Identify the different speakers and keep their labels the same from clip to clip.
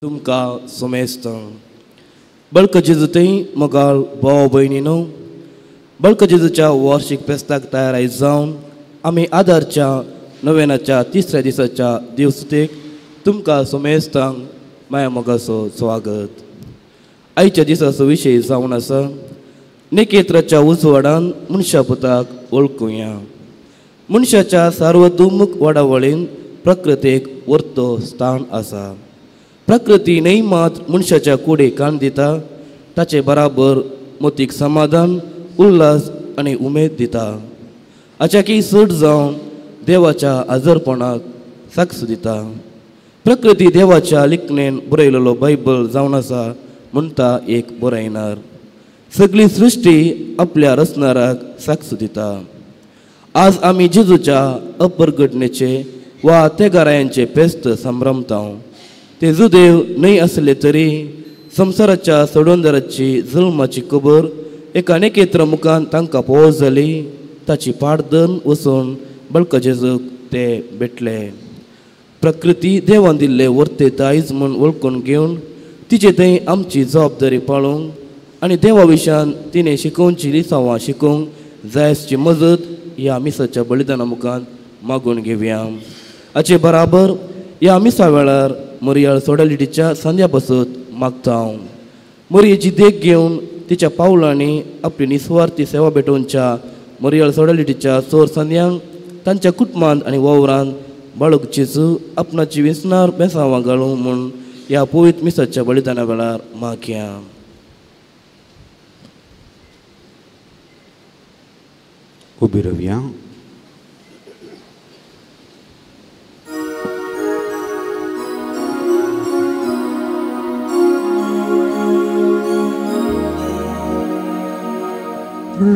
Speaker 1: तुमकां सोमेस्त बळक जेजू मोगाळ भाव भयणीनो, बळक जेजूच्या वार्षिक फेस्ताक तयाराय जावन आमी आदारच्या नव्यानाच्या तिसऱ्या दिसाच्या दिवसुतेक तुमकां सोमेस्तांक माया मोगाचो स्वागत। आयच्या दिसाचो विशय जावन आसा नेकेत्राच्या उजवाडान मनशा पुताक वळखुया। मनशाच्या सार्वधुमूक वाडावळीन प्रकृतीक वर्तो स्थान आसा। प्रकृती न्हय मात मनशाच्या कुडे कान दिता, ताचे बराबर मोतीक समाधान, उल्हास आनी उमेद दिता। अचाकी चड जावन देवाच्या आजरपणाक साक्ष दिता। प्रकृती देवाच्या लिखणेन बरयलेलो बायबल जावन आसा म्हणटा एक बरयणार। सगळी सृश्टी आपल्या रचणाराक साक्ष दिता। आज आमी जेजूच्या अपरघटनेचे वा तेगारायांचे फेस्त संभ्रमता। ते जुदेव न्हय आसले तरी संवसाराच्या सोडवणदाराची जल्माची खबर एका नेकेत्र मुखान तांकां पोवो जाली। ताची पाडदन वचून बळक जेजूक ते भेटले। प्रकृती देवान दिल्ले वर्ते दायज म्हूण वळखून घेवन तिचे थंय आमची जबाबदारी पाळूंक आनी देवा विशयान तिणें शिकोवची लिसांवां शिकोवंक जायसची मजत ह्या मिसाच्या बलिदाना मुखान मागून घेवया। हाचे बराबर ह्या मिसा वेळार मोरयाळ सोडलिटीच्या सांध्या बसत मागता हांव। मोरयेची देख घेवन तिच्या पावलांनी आपली निस्वार्थी सेवा भेटोवच्या मोरयाळ सोडलिटीच्या चोर सांध्यांक तांच्या कुटुंबांत आनी वावरांत बाळक जेजू आपणाची विसणार बेसांवां घालूं म्हूण ह्या पवित्र मिसाच्या बलिदाना वेळार मागया।
Speaker 2: उबी रावया।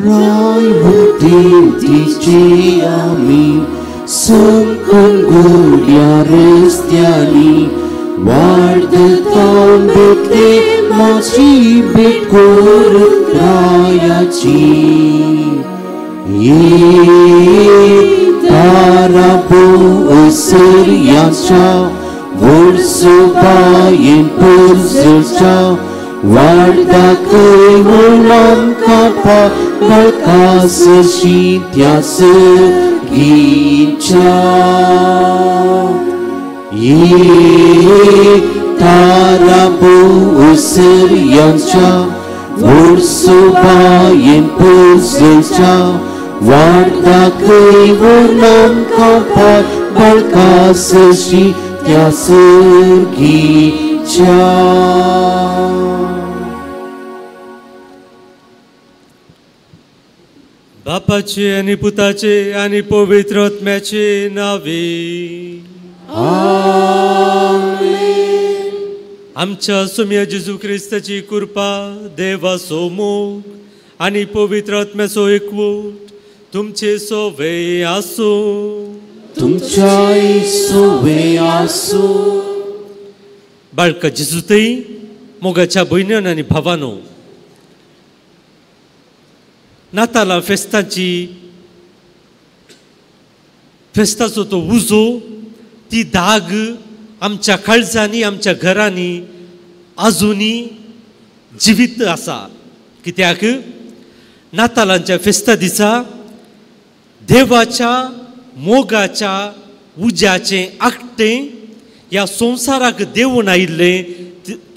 Speaker 3: Rai hutin ami sungkun gudia restiani warda betle machi bekur rayachi ye tarabu usiryacha vursubayin puzulcha warda kulam kapa balkasashitya gicha ye tarabu usiryancha vursubayin puzulcha warda kulam kapa balkasashitya gicha.
Speaker 4: बापाचे आनी पुताचे आनी पवित्र आत्म्याचे नावे
Speaker 3: आमेन।
Speaker 4: आमच्या सोम्या जेजू क्रिस्ताची कृपा, देवाचो मोग आनी पवित्र आत्म्याचो एकवट तुमचे सोवे आसूं।
Speaker 3: तुमच्याय सोवे आसूं।
Speaker 4: बाळका जेजूतय मोगाच्या भयण्यान आनी भावानो, नाताला फेस्ताची फेस्ताचो तो उजो, ती दाग आमच्या काळजांनी आमच्या घरांनी आजुनी जिवीत आसा। कित्याक नातालांच्या फेस्ता दिसा देवाच्या मोगाच्या उज्याचें आकटें ह्या संवसाराक देवून आयिल्लें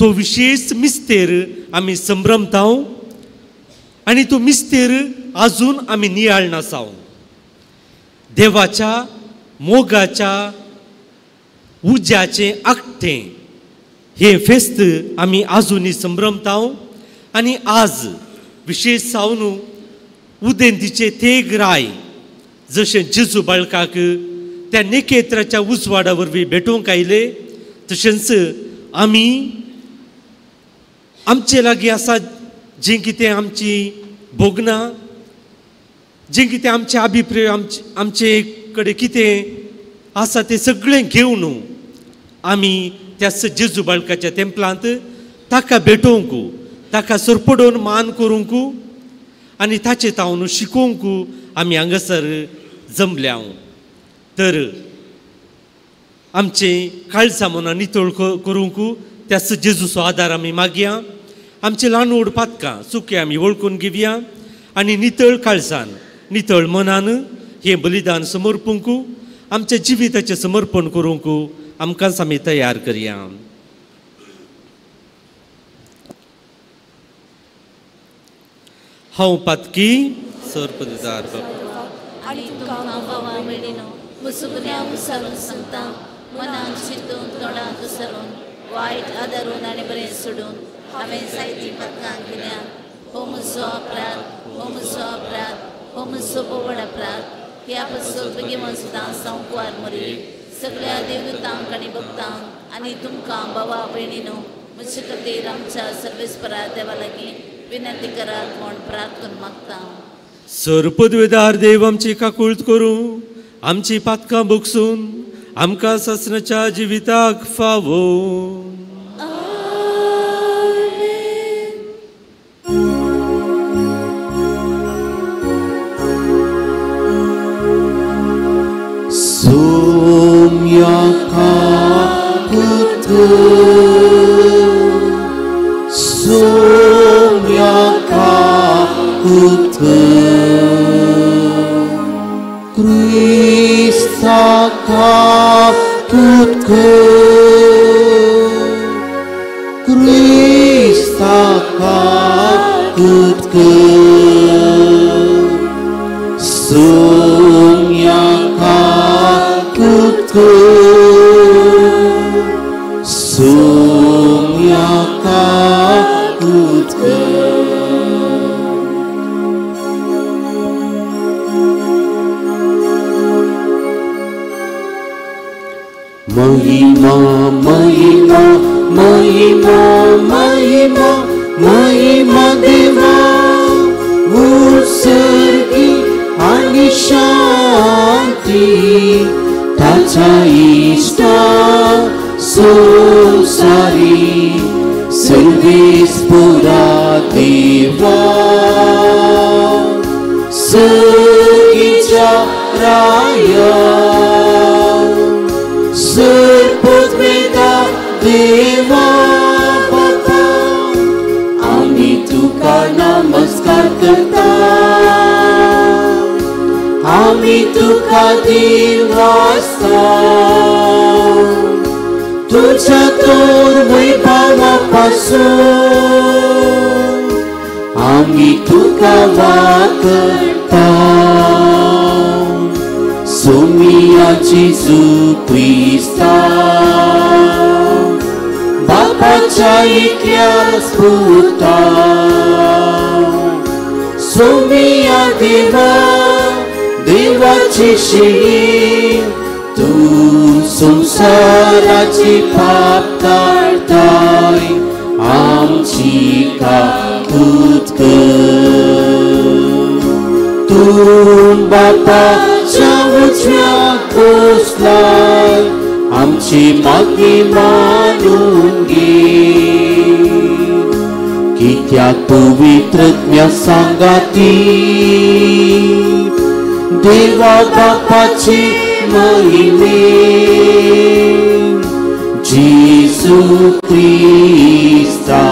Speaker 4: तो विशेश मिस्तेर आमी संभ्रमता आनी तो मिस्तेर आजून आमी नियाळ नासाव। देवाच्या मोगाच्या उज्याचें आकटें हें फेस्त आमी आजुनी संभ्रमता आनी आज विशेश जावन उदेंतीचे तेग राय जशें जेजू बाळकाक त्या नेकेत्राच्या उजवाडा वरवीं भेटोवंक आयले तशेंच आमी आमचे लागीं आसा जें कितें आमची भोगणां, जें कितें आमचे अभिप्राय, आमचे कडेन कितें आसा तें सगळें घेवन आमी त्या जेजू बाळकाच्या तेंपलांत ताका भेटोवंक, ताका सरपडोवन मान करूंक आनी ताचे तावन शिकोवंक आमी हांगासर जमल्या। तर आमचें काळजां मनां नितळ करूंक त्याच जेजूचो आदार आमी मागया. आमचे ल्हान व्हड पातकां चुकी आमी वळखून घेवया आनी नितळ काळजान नितळ मनान हें बलिदान समर्पूंक आमच्या जिविताचें समर्पण करूंक आमकांच आमी तयार करया. हांव पातकी सरपददार बाबा
Speaker 5: आनी तुमकां बाबा भयणीनो मुसुगुन्या उसारून सांगता मनान चिंतून तोंडान उसरून वायट आदारून आनी बरें सोडून हांवें जायतीं पातकां केल्या. हो म्हजो अपराध, हो म्हजो अपराध, हो म्हजो व्हड अपराध. ह्या पासून बेगीन सुद्दां संकवार मरी सगळ्या देवदूतांक आनी भक्तांक आनी तुमकां बाबा भयणीनो म्हजे खातीर आमच्या सर्वेस्परा देवा लागीं विनंती करात म्हूण प्रार्थना मागता.
Speaker 4: सरपदवेदार देव आमची काकूळत करूं आमची पातकां भोगसून आमकां सासणाच्या जिविताक फावो.
Speaker 3: महिमा महिमा महिमा महिमा महिमा देवा उत्सर्गी आणि शांती ताचा इष्टा संसारी सर्वेस्पुरा देवा सर्गीच्या राया सरपदवेदा देवा बापा आमी तुका नमस्कार करता आमी तुका देवास्ता तुझ्या तोर वैभवा पासून आमी तुका वाकता. सोमिया जेजू क्रिस्ता बापाच्या एकल्या पुता सोमिया देवा देवाची शिणी तूं संवसाराची पाप काडताय आमची काकूत कर. तूं बापाच्या उजव्याक बसलाय आमची मागणी मानून घे. कित्याक पवित्रज्ञा सांगाती देवा बापाची महिमे जेजू क्रिस्ता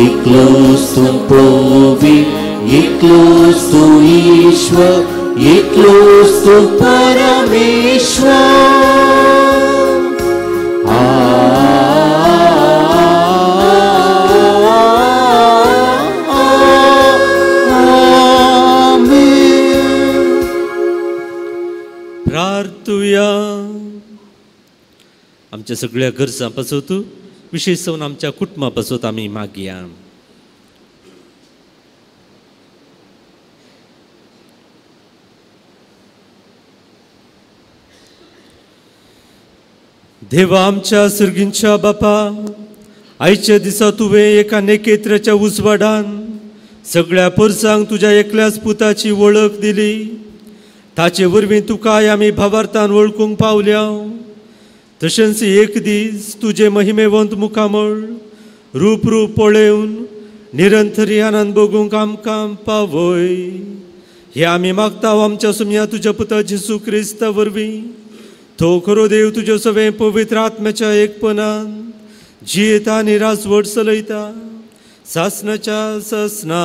Speaker 3: एकलोच तूं प्रभू एकलोच तूं ईश्वर एकलोच तूं परमेश्वर.
Speaker 4: प्रार्थुया. आमच्या सगळ्या गरजां पासत विशेष जावन आमच्या कुटुंबा पासत आमी मागया. देवा आमच्या सर्गींच्या बापा, आयच्या दिसा तुवें एका नेकेत्राच्या उजवाडान सगळ्या परसांक तुज्या एकल्याच पुताची वळख दिली. ताचे वरवीं तुकाय आमी भावार्थान वळखूंक पावल्या. तशेंच एक दीस तुजें महिमेवंत मुखामळ रूप रूप पळेवन निरंतरी आनंद भोगूंक आमकां पावय. हे आमी मागता आमच्या सुमया तुज्या पुता जेजू क्रिस्ता वरवीं, तो खरो देव तुज्या सवें पवित्र आत्म्याच्या एकपणान जियेता आनी राजवट चलयता सासनाच्या सासना.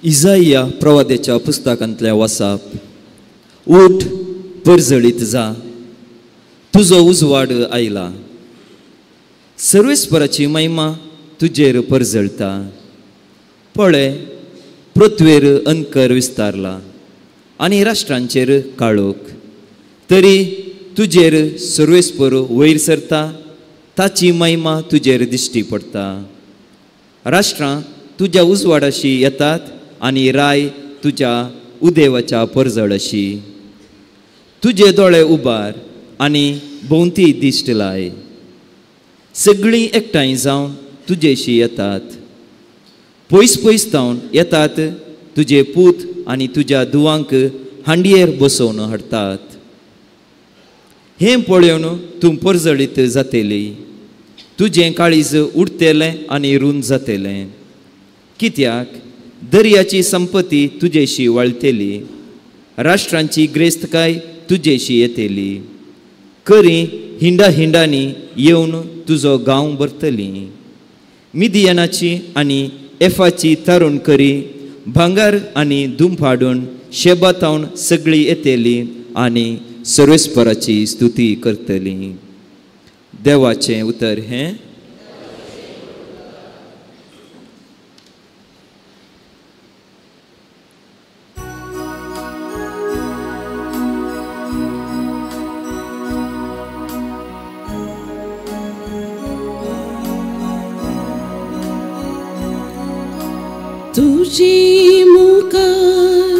Speaker 6: इजाइया प्रवाद्याच्या पुस्तकांतल्या वासाप. उठ परजळीत जा, तुजो उजवाड आयला, सर्वेस्पराची महिमा तुजेर परजळता. पळय पृथ्वेर अंकर विस्तारला आनी राष्ट्रांचेर काळोख, तरी तुजेर सर्वेस्पर वयर सरता, ताची महिमा तुजेर दिश्टी पडटा. राष्ट्रां तुज्या उजवाडाशी येतात आनी राय तुज्या उदेवाच्या परजळशी. तुजे दोळे उबार आनी भोंवती दिश्ट लाय, सगळीं एकठांय जावन तुजेशी येतात. पयस पयस जावन येतात, तुजे पूत आनी तुज्या दुवांक हांडयेर बसोवन हाडटात. हें पळोवन तूं परजळीत जातली, तुजें काळीज उडटेलें आनी रूंद जातलें. कित्याक दर्याची संपत्ती तुजेशी वाळटेली, राष्ट्रांची ग्रेस्तकाय तुजेशी येतली. करी हिंडा हिंडांनी येवन तुजो गांव भरतली. मिदियनाची आनी एफाची तरुण करी भांगर आनी दुमफाडून शेबातावन सगळी येतली आनी सर्वेस्पराची स्तुती करतली. देवाचें उतर हें.
Speaker 7: तुझे मुखार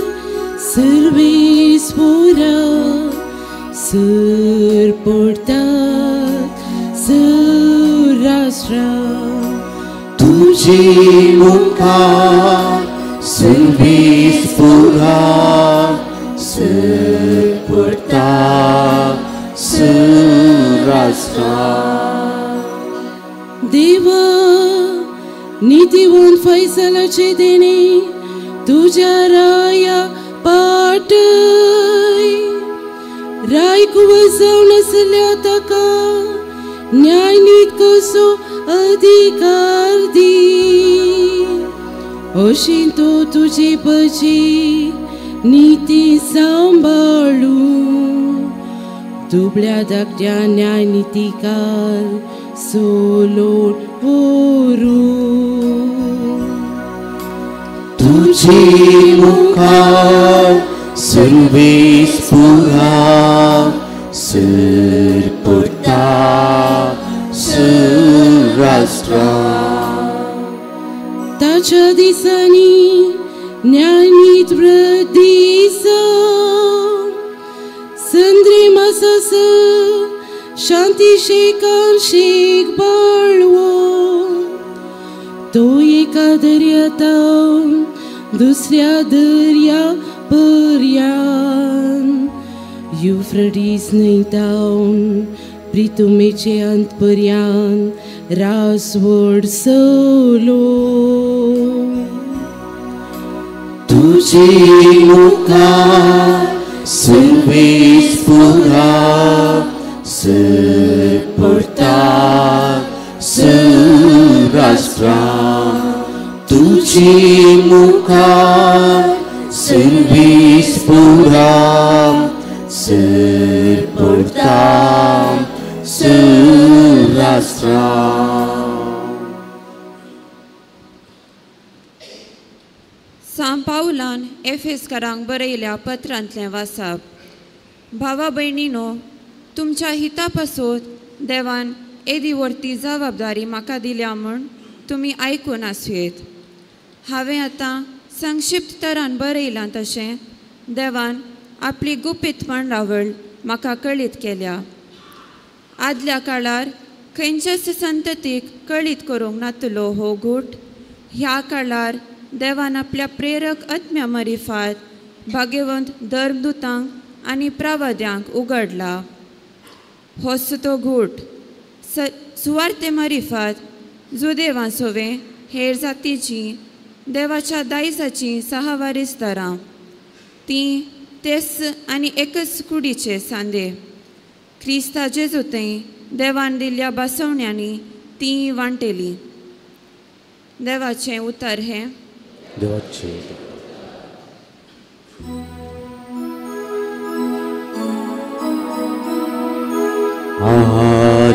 Speaker 7: सर्वेस्पोरा सर पडतात सराष्ट्रा.
Speaker 3: तुझे मुखार सर्वेस्पोरा सर पडतात सराष्ट्रा.
Speaker 7: देवा नीतिवंत फैसलाचे देणे तुझ्या राया पाटय. राय कुवत जावन आसल्या ताका न्यायनीत कसो अधिकार दी. अशी तो तुजी पजी नीती सांबाळू, दुबळ्या धाकट्या न्यायनितीकार सोलोन व्हरू.
Speaker 3: तुझे मुखार सर्वेस्पोरा सर पडटा सराष्ट्रा.
Speaker 7: ताच्या दिसांनी न्यायनीत वृद्धीस संद्री मासास शांती शेकान शेक बाळवो. तो एका दर्यातावन दुसऱ्या दर्या पर्यान, युफ्रडीस न्हंयतावन प्रितुमेचे अंत पर्यान रासवड सलो.
Speaker 3: तुझे मुखार सर्वेस्पोरा सर पडटा सराष्ट्रा. तुझे मुखार सर्वेस्पोरा सर पडटा सराष्ट्रा.
Speaker 8: सांत पावलान एफेसकारांक बरयल्या पत्रांतलें वासाप. भावा भयणीनो, तुमच्या हिता पासत देवान येदी व्हडती जबाबदारी म्हाका दिल्या म्हूण तुमी आयकून आसुयेत. हांवें आतां संक्षिप्त तरान बरयलां तशें देवान आपली गुपीत मांडावळ म्हाका कळीत केल्या. आदल्या काळार खंयच्याच संततीक कळीत करूंक नातलो हो गूट ह्या काळार देवान आपल्या प्रेरक आत्म्या मारिफात भाग्यवंत धर्मदुतांक आनी प्रवाद्यांक उगडला. होच तो घूट सुवार्ते मारिफात जुदेवां सोवे हेर जातीची देवाच्या दायजाचीं सहावारीसदारां. तीं तेच आनी एकच कुडीचे सांदे. क्रिस्ता जेजू थंय देवान दिल्ल्या बसवण्यांनी तीं वांटेली. देवाचें उतर हें.
Speaker 2: देवाचें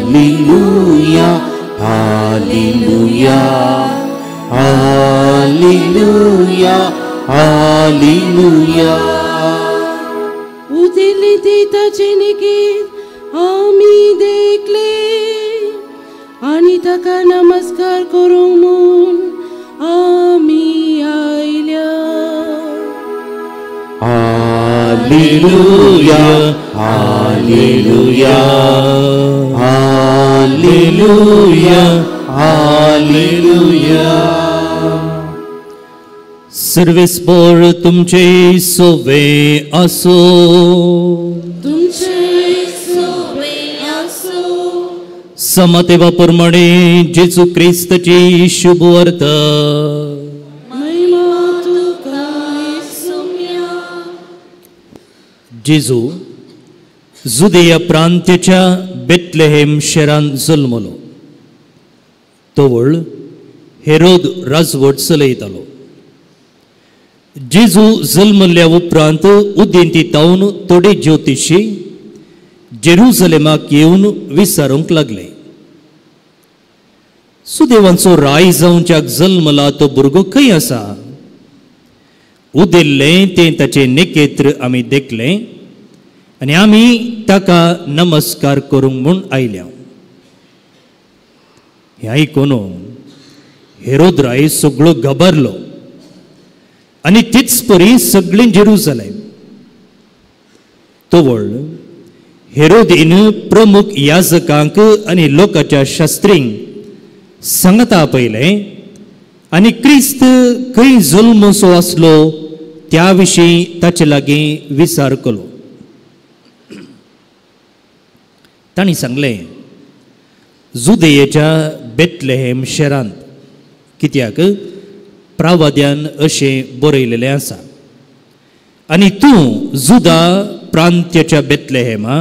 Speaker 3: हालेलुया, हालेलुया, हालेलुया, हालेलुया.
Speaker 7: उदेले देताचे निकेत आमी देखले आनी ताका नमस्कार करूंक म्हूण आमी आयल्या.
Speaker 3: Hallelujah, hallelujah, hallelujah, hallelujah.
Speaker 9: सर्वेस्पोर तुमचे सोवे आसो.
Speaker 5: तुमचे सोवे आसो.
Speaker 9: समतेवा प्रमाणे जेजू क्रिस्तची शुभ वार्ता.
Speaker 7: महिमा तुका
Speaker 5: सुम्या.
Speaker 9: जेजू जुदेया प्रांताच्या बेथलेहेम शहरांत जल्मलो. तवळ हेरोद राजवट चलयतालो. जेजू जल्मल्या उपरांत उदेंती तावन थोडे ज्योतिशी जेरुजलेमाक येवन विचारूंक लागले, सुदेवांचो राय जावच्याक जल्मला तो भुरगो खंय आसा? उदेल्लें तें ताचें नेकेत्र आमी देखलें आनी आमी ताका नमस्कार करूंक म्हूण आयल्या. हें आयकून हेरोद राय सगळो घाबरलो आनी तीच परी सगळें जेरुजलेम. तवळ हेरोदीन प्रमुख याजकांक आनी लोकांच्या शास्त्रींक सांगता आपयलें आनी क्रिस्त खंय जल्मसो आसलो त्या विशीं ताचे लागीं विचार केलो. तांणी सांगलें, जुदेयेच्या बेथलेहेम शहरांत, कित्याक प्रावाद्यान अशें बरयलेलें आसा, आनी तूं जुदा प्रांत्याच्या बेथलेहेमा,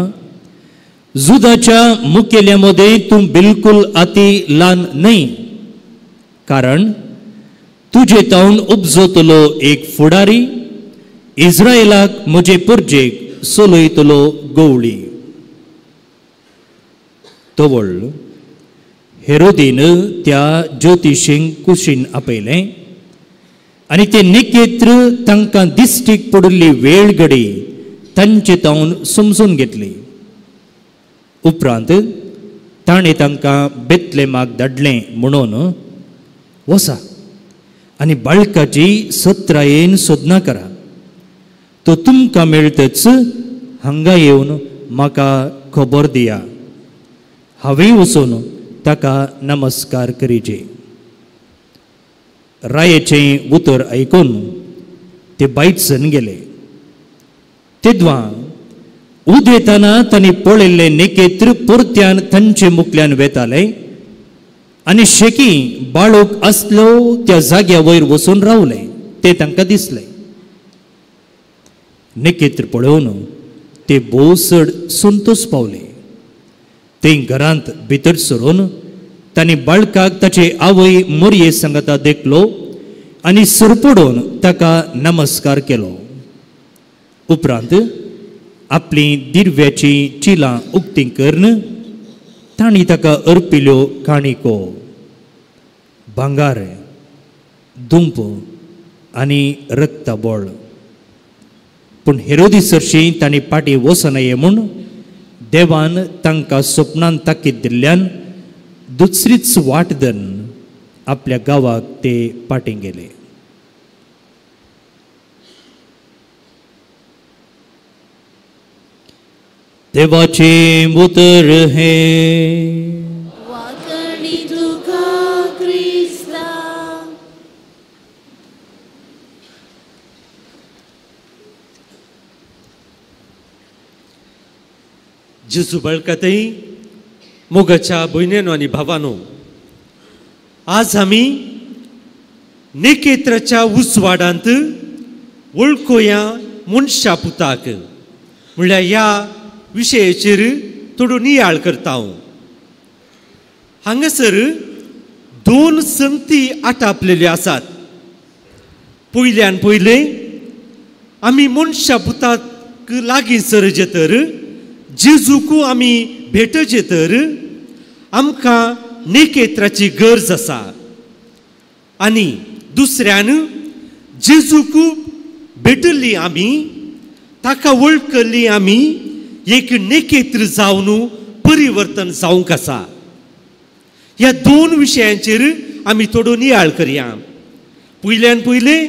Speaker 9: जुदाच्या मुखेल्या मदें तूं बिलकुल अती ल्हान न्हय, कारण तुजे तावन उपजतलो एक फुडारी इस्रायलाक म्हजे परजेक चलयतलो गवळी. तवळ हेरोदीन त्या ज्योतिशींक कुशीन आपयलें आनी ते नेकेत्र तांकां दिश्टीक पडिल्ली वेळ घडी तांचे तावन समजून घेतली. उपरांत ताणें तांकां बेथलेमाक धाडलें म्हणून वसा आनी बाळकाची सत्रायेन सोदना करा, तो तुमकां मेळटच हांगा येवन म्हाका खबर दिया, हांवें वचून ताका नमस्कार करीचे. रायेचें उतर आयकून ते बायटसन गेले. तेद्वां उदेतना तांणी पळयल्लें नेकेत्र परत्यान तांचे मुखल्यान वेताले आनी शेकी बाळूक आसलो त्या जाग्या वयर वचून रावले ते तांकां दिसले. नेकेत्र पळोवन ते भोव चड संतोश पावले. ते घरांत भितर सरून तांणी बाळकाक ताचे आवय मोरये सांगता देखलो आनी सरपडून ताका नमस्कार केलो. उपरांत आपली दिर्व्याची चिलां उक्ती करून तांणी ताका अर्पिल्यो काणिको, भांगार, दुंप आनी रक्तबळ. पूण हेरोदी सरशी तांणी फाटीं वचनये म्हूण देवान तांकां सपनान ताकीद दिल्ल्यान दुसरीच वाट धरून आपल्या गांवाक ते फाटीं गेले. देवाचें उतर हें.
Speaker 5: वाकणी तुका क्रिस्ता.
Speaker 4: जेजू बाळकातई, मोगाच्या भयणीनो आनी भावानो, आज आमी नेकेत्राच्या उजवाडांत वळखोया मनशा पुताक म्हणल्यार ह्या विशयाचेर थोडो नियाळ करता हांव. हांगासर दोन संगती आटापलेल्यो आसात. पयल्यान पयलें आमी मनशा पुताक लागीं सरचे तर, जेजूक आमी भेटचे तर आमकां नेकेत्राची गरज आसा. आनी दुसऱ्यान जेजूक भेटली आमी, ताका वळखली आमी, एक नेकेत्र जावन परिवर्तन जावंक आसा. ह्या दोन विशयांचेर आमी थोडो नियाळ करया. पयल्यान पयलें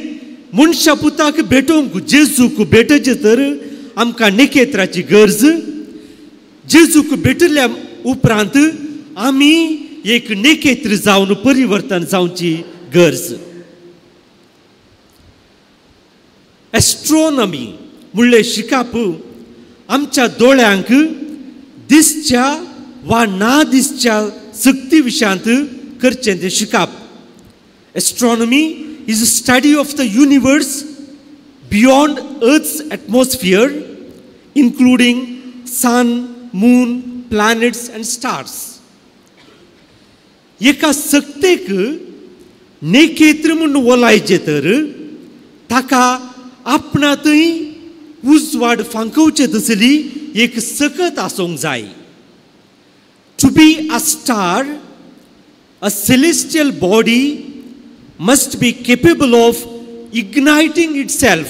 Speaker 4: मनशा पुताक भेटोवंक, जेजूक भेटचे तर आमकां नेकेत्राची गरज. जेजूक भेटल्या उपरांत आमी एक नेकेत्र जावन परिवर्तन जावची गरज. एस्ट्रोनॉमी म्हणलें शिकप आमच्या दोळ्यांक दिसच्या वा ना दिसच्या शक्ती विशयांत करचें तें शिकप. Astronomy is a study of the universe beyond earth's atmosphere, including sun, moon, planets and stars. एका शक्तेक नेकेत्र म्हूण वलायचें तर ताका आपणांतय उजवाड फांकोवचे तसली एक सकत आसूंक जाय. To be a star, a celestial body must be capable of igniting itself.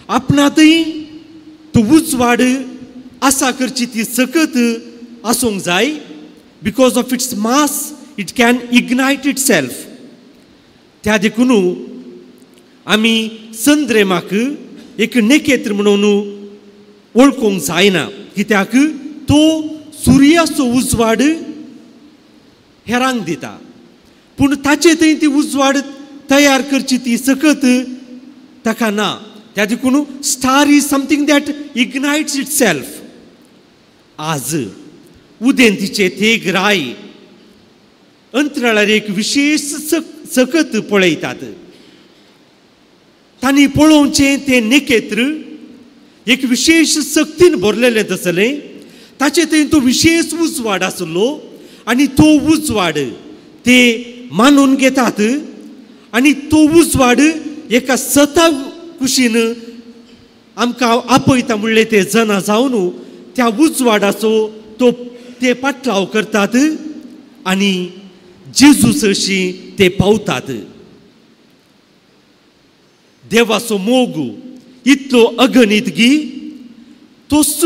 Speaker 4: आपणांतय तो उजवाड आसा करची ती सकत आसूंक जाय. Because of its mass it can ignite itself. त्या देखून आमी चंद्रेमाक एक नेकेत्र म्हणून वळखूंक जायना, कित्याक तो सुर्याचो उजवाड हेरांक दिता, पूण ताचे थंय ती उजवाड तयार करची ती सकत ताका ना. त्या देखून star is something that ignites itself. आज उदेंतीचे तेग राय अंतराळार एक विशेष सकत पळयतात. तांणी पळोवचें तें नेकेत्र एक विशेश शक्तीन भरलेलें तसलें, ताचे थंय तो विशेश उजवाड आसलो आनी तो उजवाड ते मानून घेतात आनी तो उजवाड एका सता कुशीन आमकां आपयता म्हणलें ते जना जावन त्या उजवाडाचो तो ते पाटलाव करतात आनी जेजू सरशी ते पावतात. देवाचो मोग इतलो अगणीत की तोच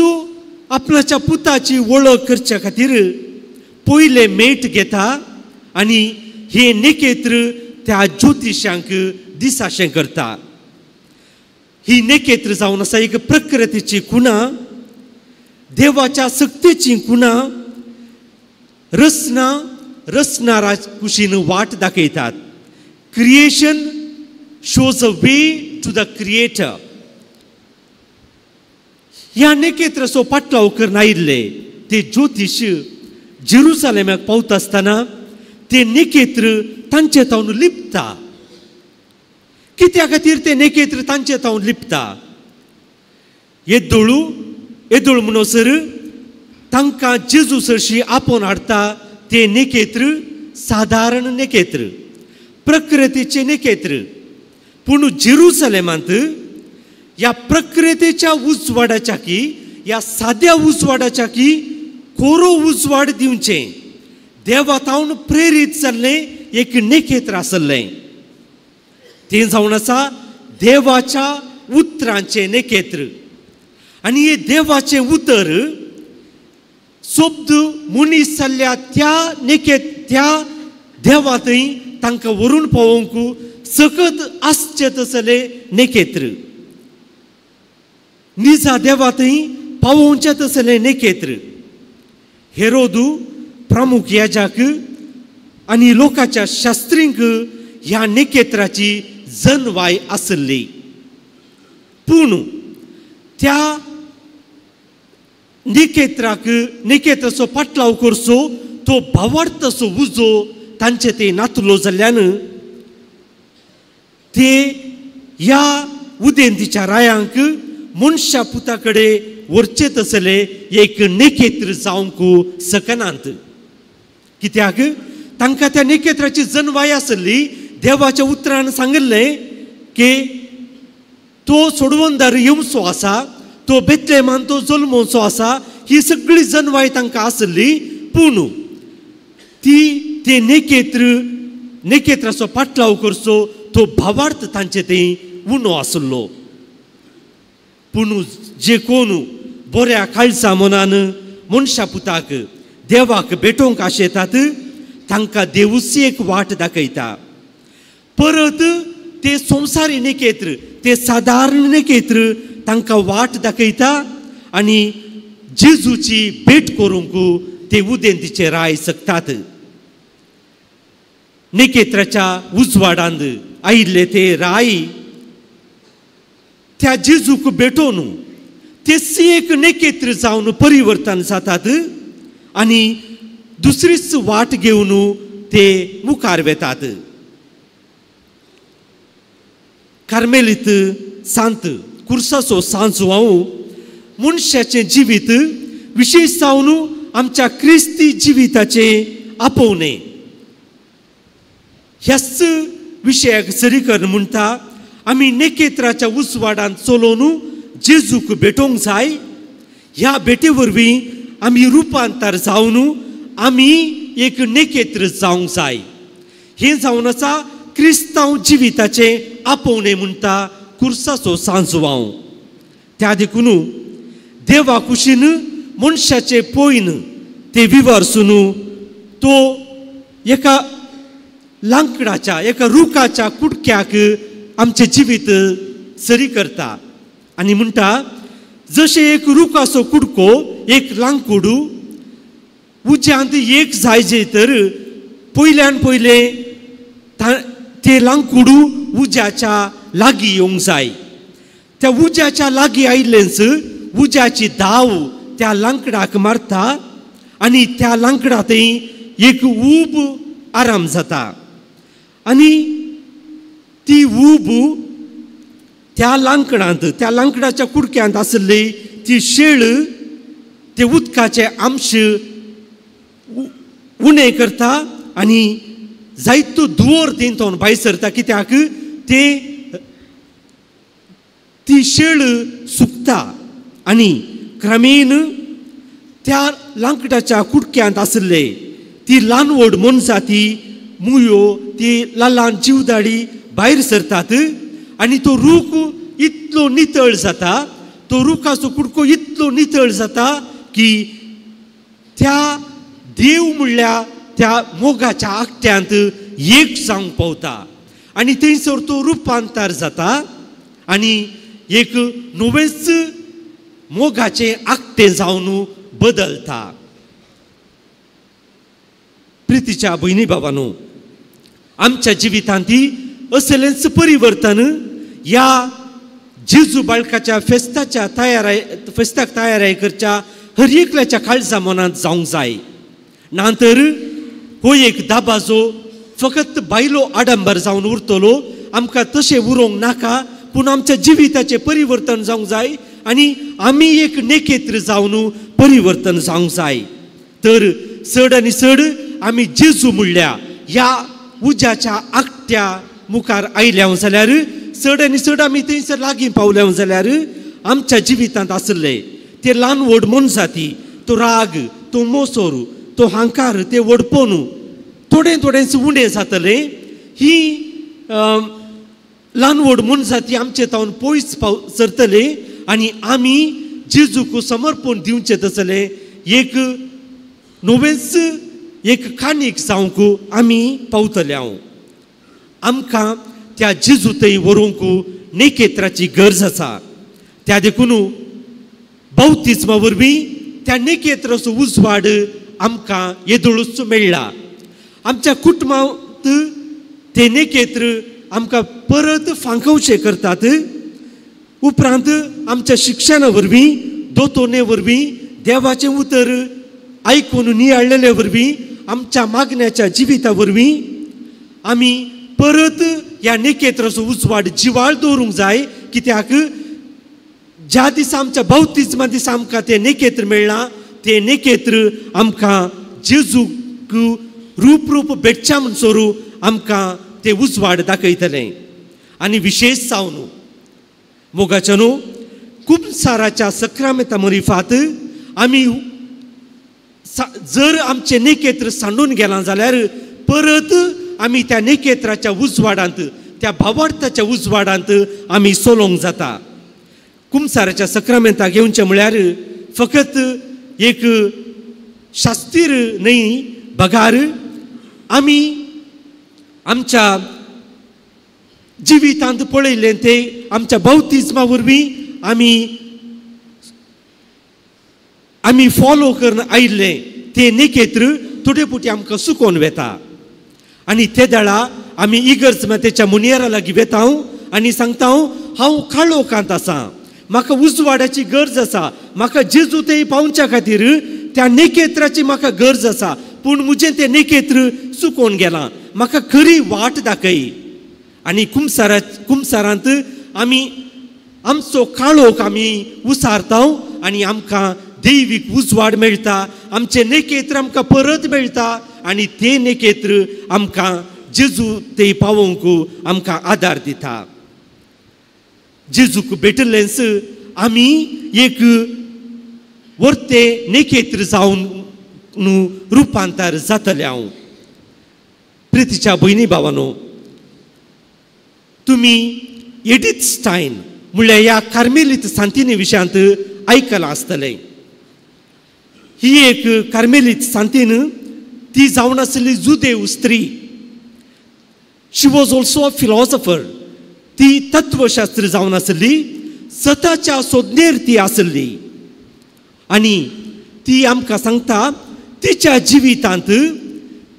Speaker 4: आपणाच्या पुताची वळख करच्या खातीर पयले मेट घेता आनी हे नेकेत्र त्या ज्योतिशांक दिसाशें करता. ही नेकेत्र जावन आसा एक प्रकृतीची खुणा, देवाच्या सक्तेची खुणा. रचना रचणारा कुशीन वाट दाखयतात. Creation shows a way to the creator. ह्या नेकेत्राचो पाटलाव करून आयिल्ले ते ज्योतिश जेरुसलेमाक पावता आसतना ते नेकेत्र तांचे तावन लिपता. कित्या खातीर ते नेकेत्र तांचे तावन लिपता? येदोळू येदोळ म्हणसर तांकां जेजू सरशी आपोवन हाडटा ते नेकेत्र सादारण नेकेत्र, प्रकृतीचे नेकेत्र. पूण जेरुसलेमांत ह्या प्रकृतीच्या उजवाडाच्या की ह्या साद्या उजवाडाच्या की कोरो उजवाड दिवचें देवा तावन प्रेरीत जाल्लें एक नेकेत्र आसलें. तें जावन आसा देवाच्या उतरांचें नेकेत्र. आनी हे देवाचें उतर शब्द मनीस जाल्ल्या त्या नेकेत त्या देवा थंय तांकां व्हरून पावोवंक सकत आसचें तसलें नेकेत्र, निजा देवा थंय पावोवचें तसलें नेकेत्र. हेरोदू प्रमुख याजाक आनी लोकांच्या शास्त्रींक ह्या नेकेत्राची जनवाय आसली, पूण त्या नेकेत्राक नेकेत्राचो पाटलाव करचो तो भावार्थाचो उजो तांचे ते नातलो जाल्ल्यान ते ह्या उदेंतीच्या रायांक मनशा पुता कडेन व्हरचे तसले एक नेकेत्र जावंक सकनात. कित्याक तांकां त्या नेकेत्राची जनवाय आसली. देवाच्या उतरान सांगिल्लें की तो सोडवणदार येवचो आसा, तो बेतलेमान तो जल्मोवचो आसा, ही सगळी जनवाय तांकां आसली. पूण ती ते नेकेत्र नेकेत्राचो पाटलाव करचो तो भावार्थ तांचे थंय उणो आसलो. पूण जे कोण बऱ्या काळजा मनान मनशा पुताक देवाक भेटोवंक आशेतात तांकां देवूच एक वाट दाखयता. परत ते संवसारी नेकेत्र ते सादारण नेकेत्र तांकां वाट दाखयता आनी जेजूची भेट करूंक ते उदेंतीचे राय सकतात. नेकेत्राच्या उजवाडांत आयिल्ले ते राय त्या जेजूक भेटोवन तेच एक नेकेत्र जावन परिवर्तन जातात आनी दुसरीच वाट घेवन ते मुखार वेतात. कार्मेलीत सांत कुर्साचो सांजवाव मनशाचें जिवीत विशेश जावन आमच्या क्रिस्ती जिविताचें आपोवणें ह्याच विशयाक सरीकरण म्हणटा. आमी नेकेत्राच्या उजवाडांत चलोवन जेजूक भेटोवंक जाय. ह्या भेटे वरवीं आमी रुपांतर जावन आमी एक नेकेत्र जावंक जाय. हें जावन आसा क्रिस्तांव जिविताचें आपोवणें म्हणटा कुर्साचो सांजवाव. त्या देखून देवा कुशीन मनशाचे पयन ते विवर्सून तो एका लांकडाच्या एका रुखाच्या कुडक्याक आमचें जिवीत सरी करता आनी म्हणटा जशें एक रुखाचो कुडको एक लांकूड उज्यांत एक जाय जे तर पयल्यान पयलें ते लांकूड उज्याच्या लागीं येवंक जाय. त्या उज्याच्या लागीं आयिल्लेंच उज्याची धांव त्या लांकडाक मारता आनी त्या लांकडा थंय एक ऊब आराम जाता आनी ती ऊब त्या लांकडांत त्या लांकडाच्या कुडक्यांत आसली ती शेळ ते उदकाचे आंश उणें करता आनी जायतो धुंवर थंय भायर सरता. कित्याक ते ती शेळ सुकता आनी क्रमेन त्या लांकडाच्या कुडक्यांत आसले ती ल्हान व्हड मनजाती मुयो ती ल्हान ल्हान जिवदाडी भायर सरतात आनी तो रूख इतलो नितळ जाता, तो रुखाचो कुडको इतलो नितळ जाता की त्या देव म्हणल्या त्या मोगाच्या आकट्यांत एक जावंक पावता आनी थंयसर तो रुपांतर जाता आनी एक नवेंच मोगाचें आकटें जावन बदलता. प्रितीच्या भयणी बाबांनो, आमच्या जिवितांत असलेंच परिवर्तन ह्या जेजू बाळकाच्या फेस्ताच्या तयाराय फेस्ताक तयाराय करच्या हर एकल्याच्या काळजा मनांत जावंक जाय. ना तर हो एक दाबाजो फकत बायलो आडंबर जावन उरतलो. आमकां तशें उरोवंक नाका, पूण आमच्या जिविताचें परिवर्तन जावंक जाय आनी आमी एक नेकेत्र जावन परिवर्तन जावंक जाय. तर चड आनी चड आमी जेजू म्हणल्या ह्या उज्याच्या आकट्या मुखार आयल्या जाल्यार चड आनी चड आमी थंयसर लागीं पावल्या जाल्यार आमच्या जिवितांत आसले ते ल्हान व्हड मनजाती तो राग तो मोसोर तो हांकार ते व्हडपण थोडें थोडेंच उणें जातलें. ही ल्हान व्हड मनजाती आमचे तावन पयस पाव सरतले आनी आमी जेजूक समर्पण दिवचें तसलें एक नवेंच एक काणीक जावंक आमी पावतले. हांव आमकां त्या जेजू थंय व्हरूंक नेकेत्राची गरज आसा. त्या देखून बाप्तिज्मा वरवीं त्या नेकेत्राचो उजवाड आमकां येदोळूच मेळ्ळा. आमच्या कुटुंबांत ते नेकेत्र आमकां परत फांकोवचें करतात. उपरांत आमच्या शिक्षणा वरवीं दोतोने वरवीं देवाचें उतर आयकून नियाळलेले वरवीं आमच्या मागण्याच्या जिविता वरवीं आमी परत ह्या नेकेत्राचो उजवाड जिवाळ दवरूंक जाय. कित्याक ज्या दिसा आमच्या बाप्तिज्मा दिसा आमकां तें नेकेत्र मेळ्ळां, तें नेकेत्र आमकां जेजूक रूप रूप भेटच्या म्हणसर आमकां तें उजवाड दाखयतलें. आनी विशेश जावन मोगाच्या न्हू कुमसाराच्या सक्रामेता मरिफात आमी जर आमचें नेकेत्र सांडून गेलां जाल्यार परत आमी त्या नेकेत्राच्या उजवाडांत, त्या भावार्थाच्या उजवाडांत आमी सोलोंक जाता. कुमसाराच्या सक्रामेंताक येवचें म्हळ्यार फकत एक शास्तीर न्हय, बगार आमी आमच्या जिवितांत पळयलें तें आमच्या बाप्तिज्मा वरवीं आमी आमी फॉलो करून आयिल्लें तें नेकेत्र थोडे पुटी आमकां सुकोवन वेता. आनी ते दळा आमी इगर्ज मातेच्या मुनियरा लागीं वेता आनी सांगता, हांव काळोखांत आसा, म्हाका उजवाडाची गरज आसा, म्हाका जेजू थंय पावच्या खातीर त्या नेकेत्राची म्हाका गरज आसा, पूण म्हजें तें नेकेत्र चुकोवन गेलां, म्हाका खरी वाट दाखय. आनी कुमसारांत आमी आमचो काळोख आमी उसारता आनी आमकां दैवीक उजवाड मेळटा, आमचें नेकेत्र आमकां परत मेळटा आनी तें नेकेत्र आमकां जेजू ते पावोवंक आमकां आदार दिता. जेजूक भेटिल्लेंच आमी एक वर्ते नेकेत्र जावन रुपांतर जातलें. हांव प्रितीच्या भयणी भावानो, तुमी एडिथ स्टायन म्हणल्यार ह्या कार्मेलीत सांतिनी विशयांत आयकलां आसतलें. ही एक कार्मेलीत सांतीन, ती जावन आसली जुदेव स्त्री. She was also a philosopher. ती तत्वशास्त्र जावन आसली, सताच्या सोदनेर ती आसली. आनी ती आमकां सांगता तिच्या जिवितांत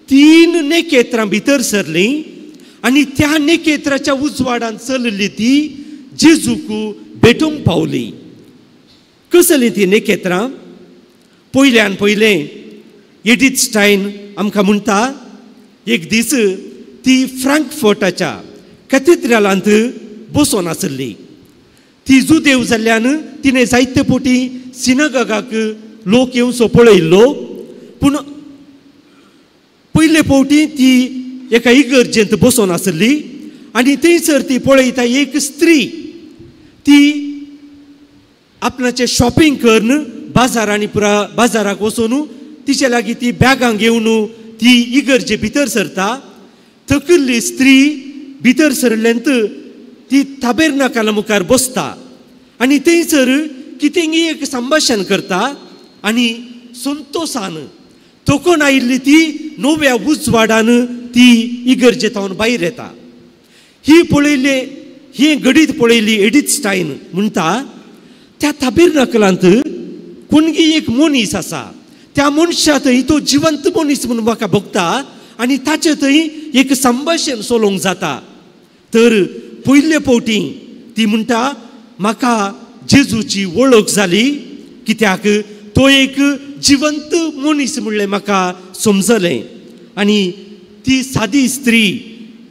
Speaker 4: 3 नेकेत्रां भितर सरलीं आनी त्या नेकेत्राच्या उजवाडान चलली ती जेजूक भेटूंक पावली. कसलीं ती नेकेत्रां? पयल्यान पयलें एडिथ स्टायन आमकां म्हणटा, एक दीस ती फ्रांकफर्टाच्या कॅथेड्रलांत बसोन आसली. ती जुदेव जाल्ल्यान तिणें जायते फावटी सिनागगाक लोक येवचो पळयल्लो, पूण पयले फावटी ती एका इगर्जेंत बसोन आसली आनी थंयसर ती पळयता एक स्त्री, ती आपणाचें शॉपिंग करून बाजारांनी पुरा बाजाराक वचून तिचे लागीं ती बॅगां घेवन ती इगर्जे भितर सरता. थकिल्ली स्त्री भितर सरल्यान ती ताबेरनाकाला मुखार बसता आनी थंयसर कितेंगी एक संभाशण करता आनी संतोशान थकून आयिल्ली ती नव्या उजवाडान ती इगर्जे थावन भायर येता. ही पळयली, ही घडीत पळयली एडिथ स्टायन म्हणटा, त्या ताबेरनाकलांत कोणगी एक मनीस आसा, त्या मनशा थंय तो जिवंत मनीस म्हणून म्हाका भोगता आनी ताचे थंय एक संभाशण चलोवंक जाता. तर पयले फावटी ती म्हणटा, म्हाका जेजूची वळख जाली, कित्याक तो एक जिवंत मनीस म्हणलें म्हाका समजलें. आनी ती सादी स्त्री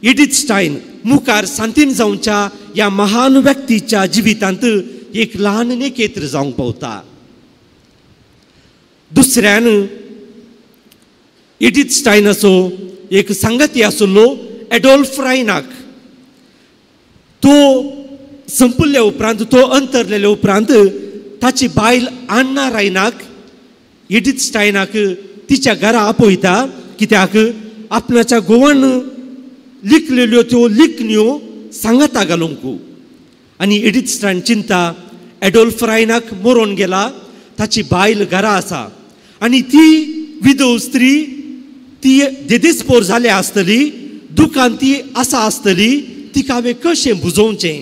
Speaker 4: एडिथ स्टायन मुखार सांतीन जावच्या ह्या महान व्यक्तीच्या जिवितांत एक ल्हान नेकेत्र जावंक पावता. दुसऱ्यान एडिथ स्टायनाचो एक सांगाती आसलो एडोल्फ रायनाक. तो संपल्ल्या उपरांत, तो अंतरलेल्या उपरांत ताची बायल आन्ना रायनाक एडिथ स्टायनाक तिच्या घरा आपयता, कित्याक आपणाच्या गोवान लिखलेल्यो त्यो लिखण्यो सांगाता घालूंक. आनी एडिथ स्टायन चिंता, एडोल्फ रायनाक मरोन गेला, ताची बायल घरा आसा आनी ती विधव स्त्री ती देदेस्पोर जाल्या आसतली, दुकान ती आसा आसतली, तिका हांवें कशें बुजोवचें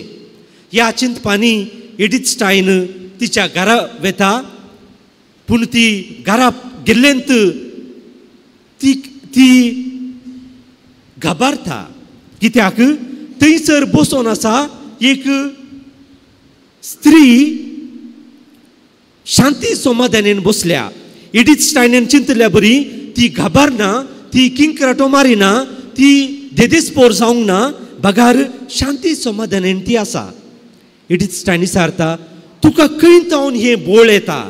Speaker 4: ह्या चिंतपानी एडिथ स्टायन तिच्या घरा वेता. पूण ती घरा गेल्लेंत ती ती घाबारता, कित्याक थंयसर बसोन आसा एक स्त्री शांती समाधानेन बसल्या. एडिथ स्टायनान चिंतल्या बरी ती घाबारना, ती किंक्राटो मारिना, ती देदेस्पोर जावंक ना, बगार शांती समाधानेन ती आसा. एडीथ स्टायन विचारता तुका खंय तावन हें बोळ येता,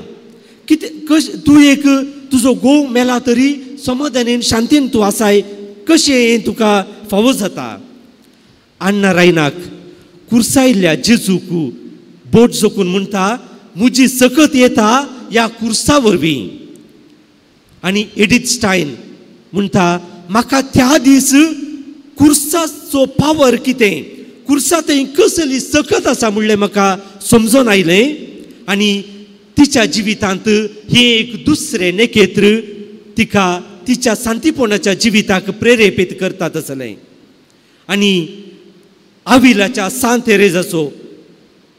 Speaker 4: कितें कश तूं एक तुजो घोव मेला तरी समाधानेन शांतीन तूं आसाय, कशें हें तुका फावो जाता. अन्ना रायनाक कुर्सायल्ल्या जेजूक बोट जोखून म्हणटा म्हजी सकत येता ह्या कुर्सा वरवीं. आनी एडीथ स्टायन म्हणटा म्हाका त्या दीस कुर्साचो पावर कितें, कुर्सा थंय कसली सकत आसा म्हणलें म्हाका समजून आयलें. आनी तिच्या जिवितांत हें एक दुसरें नेकेत्र तिका तिच्या शांतीपणाच्या जिविताक प्रेरेपीत करता तसलें. आनी आविलाच्या सांत तेरेजाचो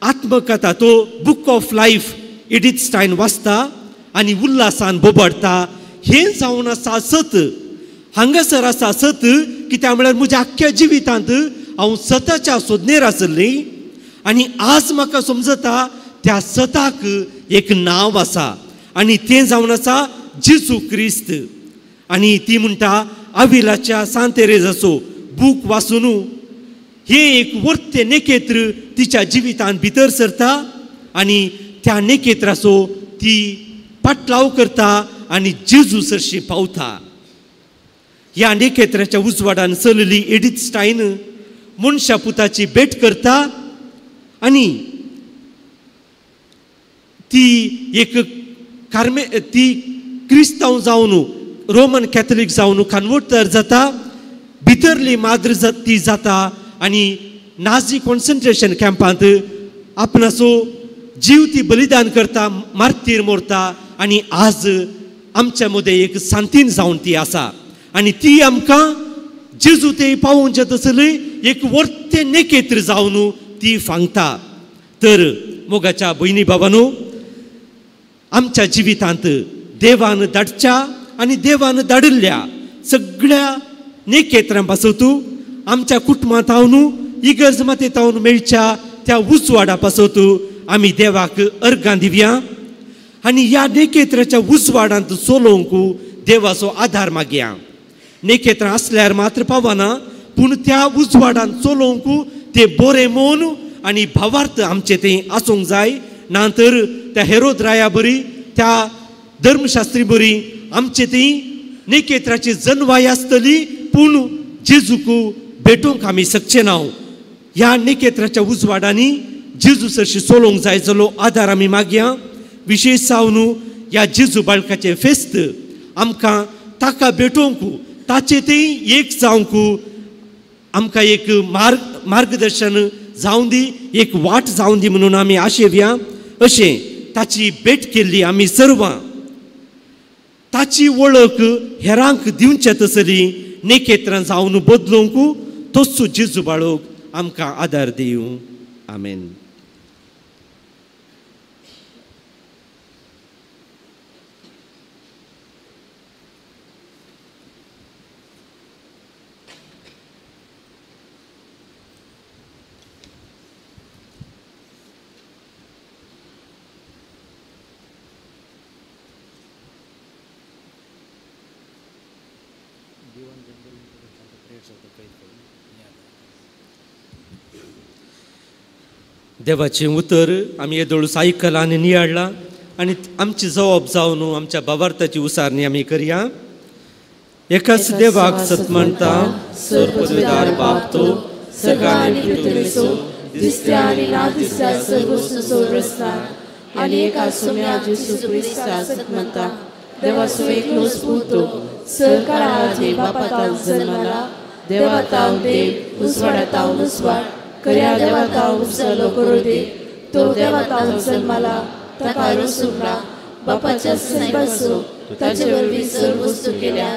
Speaker 4: आत्मकथा तो book of life Edith Stein वाचता आनी उल्हासान बोबडटा. हें जावन आसा सत, हांगासर आसा सत, कित्याक म्हळ्यार म्हज्या आख्ख्या जिवितांत हांव सताच्या सोदनेर आसली आनी आज म्हाका समजता त्या सताक एक नांव आसा आनी तें जावन आसा जेजू क्रिस्त. आनी ती म्हणटा आविलाच्या सांत तेरेजाचो बूक वाचून हें एक वर्ते नेकेत्र तिच्या जिवितांत भितर सरता आनी त्या नेकेत्राचो ती पाटलाव करता आनी जेजू सरशी पावता. ह्या नेकेत्राच्या उजवाडान चलली एडीथ स्टायन मनशा पुताची भेट करता आनी ती एक कार्मे ती क्रिस्तांव जावन रोमन कॅथलीक जावन कन्वर्टर जाता, भितरली माद्र ती जाता आनी नाझी कॉन्सन्ट्रेशन कॅम्पांत आपणाचो जीव ती बलिदान करता, मार्तीर मोरता आनी आज आमच्या मदें एक सांतीन जावन ती आसा. आनी ती आमकां जेजू ते पावोवचें तसली एक वर्ते नेकेत्र जावन ती फांगता. तर मोगाच्या भयणी बाबांनो, आमच्या जिवितांत देवान धाडच्या आनी देवान धाडिल्ल्या सगळ्या नेकेत्रां पासत आमच्या कुटुंबांत हांव इगर्ज मातेंत हांव मेळच्या त्या उजवाडा पासत आमी देवाक अर्गां दिवया आनी ह्या नेकेत्राच्या उजवाडांत चलोवंक देवाचो आदार मागया. नेकेत्रां आसल्यार मात्र पावना, पूण त्या उजवाडांत चलोवंक ते बरें मन आनी भावार्थ आमचें तें आसूंक जाय. ना तर त्या हेरोद राया बरी, त्या धर्मशास्त्री बरी आमचे ती नेकेत्राची जनवाय आसतली, पूण जेजूक भेटोवंक आमी शकचे ना. ह्या नेकेत्राच्या उजवाडांनी जेजू सरशी चलोवंक जाय जालो आदार आमी मागया. विशेश जावन ह्या जेजू बाळकाचें फेस्त आमकां ताका भेटोवंक, ताचें तें एक जावंक आमकां एक मार्गदर्शन जावं दी, एक वाट जावं दी म्हणून आमी आशेवया. अशें ताची भेट केल्ली आमी सर्वां ताची वळख हेरांक दिवचे तसली नेकेत्रां जावन बदलूंक तोच जेजू बाळक आमकां आदार दिवं. आमेन. देवाचें उतर आमी येदोळूस आयकलां आनी नियाळ्ळां आनी आमची जबाब जावन आमच्या भावार्थाची उसारणी आमी करया. एकाच देवाक सत मानता, सर्वपदवीदार बाप तो सर्ग
Speaker 10: आनी पृथ्वीचो, दिसत्या आनी ना दिसत्या सर्व वस्तूचो रचना आनी एका सोम्या जेजू क्रिस्ताक सत मानता. देवाचो एकलोच पूत तो सरकारा आदी बापा तावन जल्मला, देवा तावन देव, उजवाडा तावन उजवाड, खऱ्या देवा तावन उपजलो करो देव, तो देवा तावन जल्मला, ताका रचूंक ना, बापाच्या सैबाचो ताचे वरवीं सर्व वस्तू केल्या,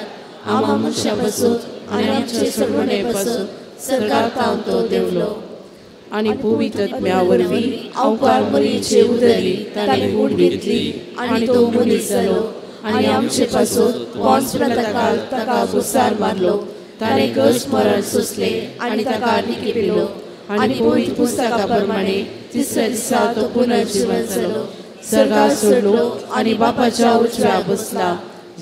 Speaker 10: आमा मनशां पासून आनी आमचे सर्वणे पासून सरकार तावन तो देवलो.
Speaker 7: आनी पवित्र आत्म्या वरवीं अवकार मरीचे उदरी ताणें गूट घेतली आनी तो मनीस जालो आनी आमचे पासून पोन्स पिलाताकाल ताका घुसार मारलो. ताणें गज मरण सोंसलें आनी ताका निकिपिलो आनी पवित्र पुस्तका प्रमाणे तिसऱ्या दिसा तो पुनर्जीवन जालो, सर्गार सोडलो आनी बापाच्या उजव्या बसला.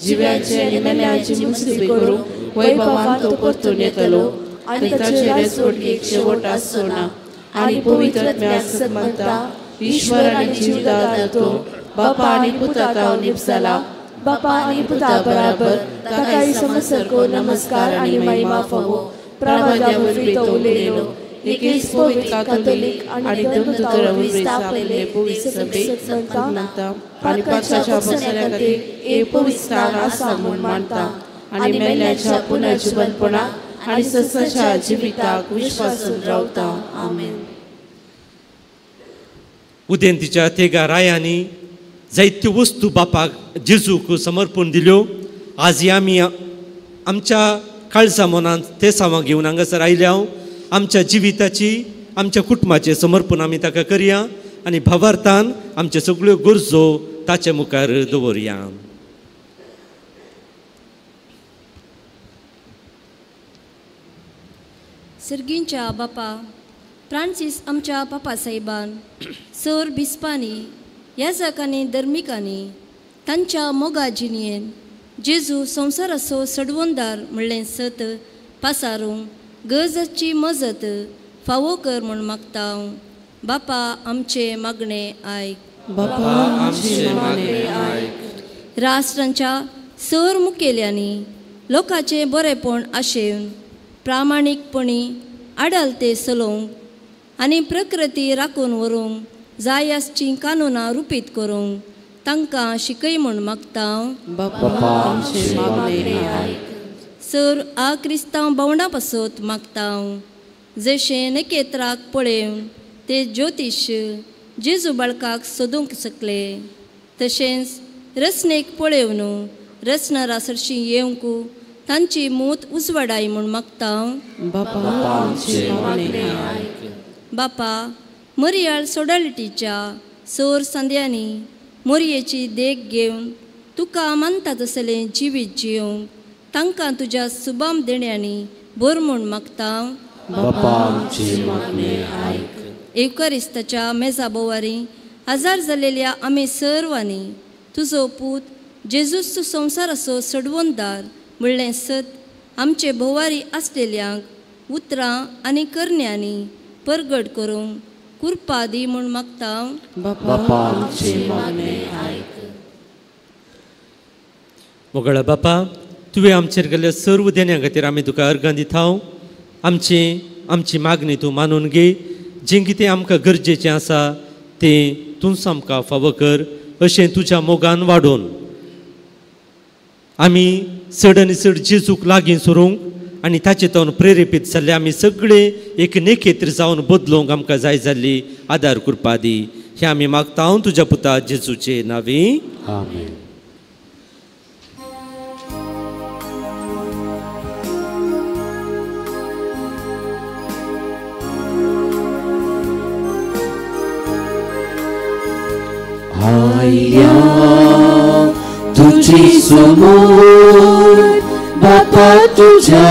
Speaker 7: जिव्याचे आनी मेल्यांची मुसली करूंक वैभवान तो परतून येतलो
Speaker 10: आनी ताचे राजवटकेक शेवट आसचो ना. आनी पवित्र आत्म्याक सन्मानता, ईश्वर आनी जिवदाता तो बापा आनी पुता तावन निपसाला, बापा आनी पुता बराबर ताकाय समसरको नमस्कार आनी महिमा फावो. प्रवाद्या वरवीं तो उलयलो, एकेच पवित्र कातोलीक आनी धर्मदूतां वरवीं स्थापलेले पवित्र सभेक सन्मानता आनी पातकाच्या बसण्या खातीर एक पवित्र स्थान आसा म्हूण मानता आनी मेल्ल्याच्या पुनर्जिवनपणाक आनी संसाराच्या जिविताक विश्वासून रावता. आमेन.
Speaker 4: उदेंतीच्या तेगा रायांनी जायत्यो वस्तू बापाक जेजूक समर्पण दिल्यो. आज आमी आमच्या काळजा मनांत ते सावां घेवन हांगासर आयल्या. आमच्या जिविताची आमच्या कुटुंबाचें समर्पण आमी ताका करया आनी भावार्थान आमच्यो सगळ्यो गरजो ताचे मुखार दवरया.
Speaker 11: सर्गींच्या बापा फ्रांसीस आमच्या बापा साहेबान सर बिस्पांनी याजकांनी धर्मिकांनी तांच्या मोगा जिणयेन जेजू संवसाराचो सडवंदार म्हणलें सत पासारूंक गरजाची मजत फावो कर म्हूण मागता. बापा आमचे मागणे आयक.
Speaker 10: बापा आमचे मागणे आयक.
Speaker 11: राष्ट्रांच्या सर मुखेल्यांनी लोकांचें बरेपण आशेवन प्रामाणीकपणी आडालते चलोवंक आनी प्रकृती राखून व्हरूंक जाय आसचीं कानुनां रुपीत करूंक तांकां शिकय म्हूण मागता.
Speaker 10: बापा आमचे मागणे आयक.
Speaker 11: सर आ क्रिस्तांव भावंडां पासत मागता, जशें नखेत्राक पळेवन ते ज्योतिश जेजू बाळकाक सोदूंक शकले, तशेंच रचनेक पळेवन रचणारा सरशीं येवंक तांची मूत उजवाडाय म्हूण मागता. बापा मरियाळ सोडालिटीच्या सोर सांद्यांनी मोरयेची देख घेवन तुका मानता तसलें जिवीत जियोंक तांकां तुज्या सुबाम देण्यांनी भर म्हूण मागता. एवकरिस्ताच्या मेजा बोवारी आजार जालेल्या आमी सर्वांनी तुजो पूत जेजूस संवसाराचो सडवंदार म्हणलें सत आमचे भोवारी आसलेल्यांक उतरां आनी करण्यांनी परगट करूंक कृपा दी म्हूण मागता.
Speaker 4: मोगळा बापा, तुवें आमचेर गेल्ल्या सर्व देण्या खातीर आमी तुका अर्गां दिता. आमची आमची मागणी तूं मानून घे. जें कितें आमकां गरजेचें आसा तें तूंच आमकां फावो कर, अशें तुज्या मोगान वाडोवन आमी चड आनी चड जेजूक लागीं सरूंक आनी ताचे तवन प्रेरेपीत जाल्ले आमी सगळे एक नेखेत्र जावन बदलूंक आमकां जाय जाल्ली आदार कृपा दी. हें आमी मागता हांव तुज्या पुता जेजूचे नांवी.
Speaker 2: आमेन. आयल्या तुझी समोर बापा तुझ्या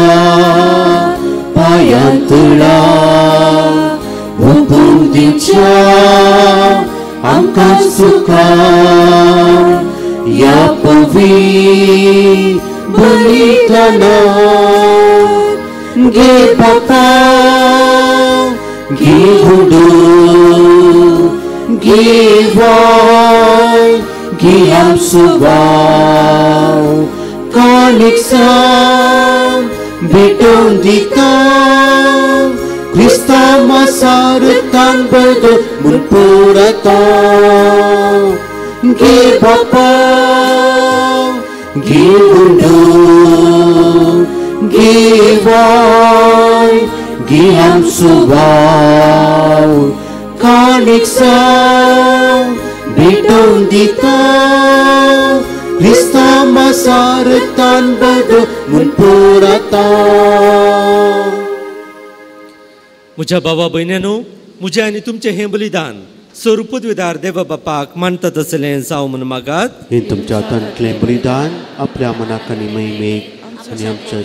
Speaker 2: पायांतळा हुकूम दिवच्या आमकां सुखा या पवी बलिदाना. घे बापा घे हुडू घे वाय घे आमचो वाव कालिक्सां भेटोवन दिता क्रिस्तांव सारतान बदल म्हूण पुरता. घे बापा घे उंडो घे वाय घे आमचो वाव कालिक्सां भेटोवन दिता क्रिस्तांव सारतान बदल म्हूण पुरता.
Speaker 4: म्हज्या भावा भयण्यानो, म्हजें आनी तुमचें हें बलिदान स्वरुपद्विदार देवा बापाक मानता तसलें जावं म्हूण मागात.
Speaker 2: हें तुमच्या हातांतलें बलिदान आपल्या मनाक आनी महिमेक आनी आमच्या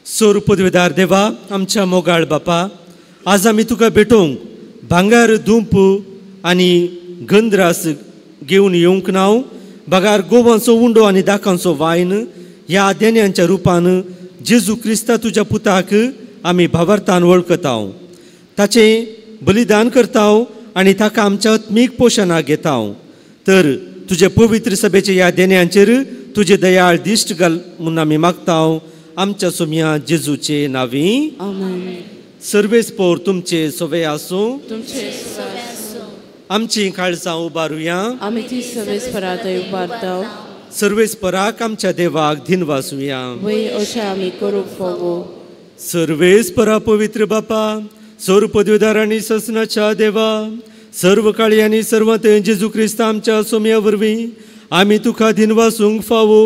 Speaker 4: स्वरुपद्विदार देवा आमच्या मोगाळ बापा, आज आमी तुका भेटोवंक भांगर धुंप आनी गंद्रास घेवन येवंक ना, बगार गोवांचो उंडो आनी दाकांचो वायन ह्या देण्यांच्या रुपान जेजू क्रिस्ता तुज्या पुताक आमी भावार्थान वळखताव, ताचें बलिदान करताव आनी ताका आमच्या आत्मीक पोशणाक घेताव। तर तुजे पवित्र सभेचे ह्या देण्यांचेर तुजे दयाळ दिश्ट घाल म्हूण आमी मागताव, आमच्या सोम्या जेजूचे नांवी
Speaker 10: आमेन।
Speaker 4: सर्वेस पोर तुमचे सवे आसूं,
Speaker 10: तुमचे
Speaker 4: आमची काळजां उबारुया,
Speaker 10: आमी ती सर्वेस्पराक उबारता।
Speaker 4: सर्वेस्पराक आमच्या देवाक धिनवासुया,
Speaker 10: वय अशें आमी करूंक फावो।
Speaker 4: सर्वेस्परा पवित्र बापा, सर्व पदवीदार आनी ससनाच्या देवा, सर्व काळी आनी सर्व जेजू क्रिस्ता आमच्या सोम्या वरवीं आमी तुका धिनवासूंक फावो।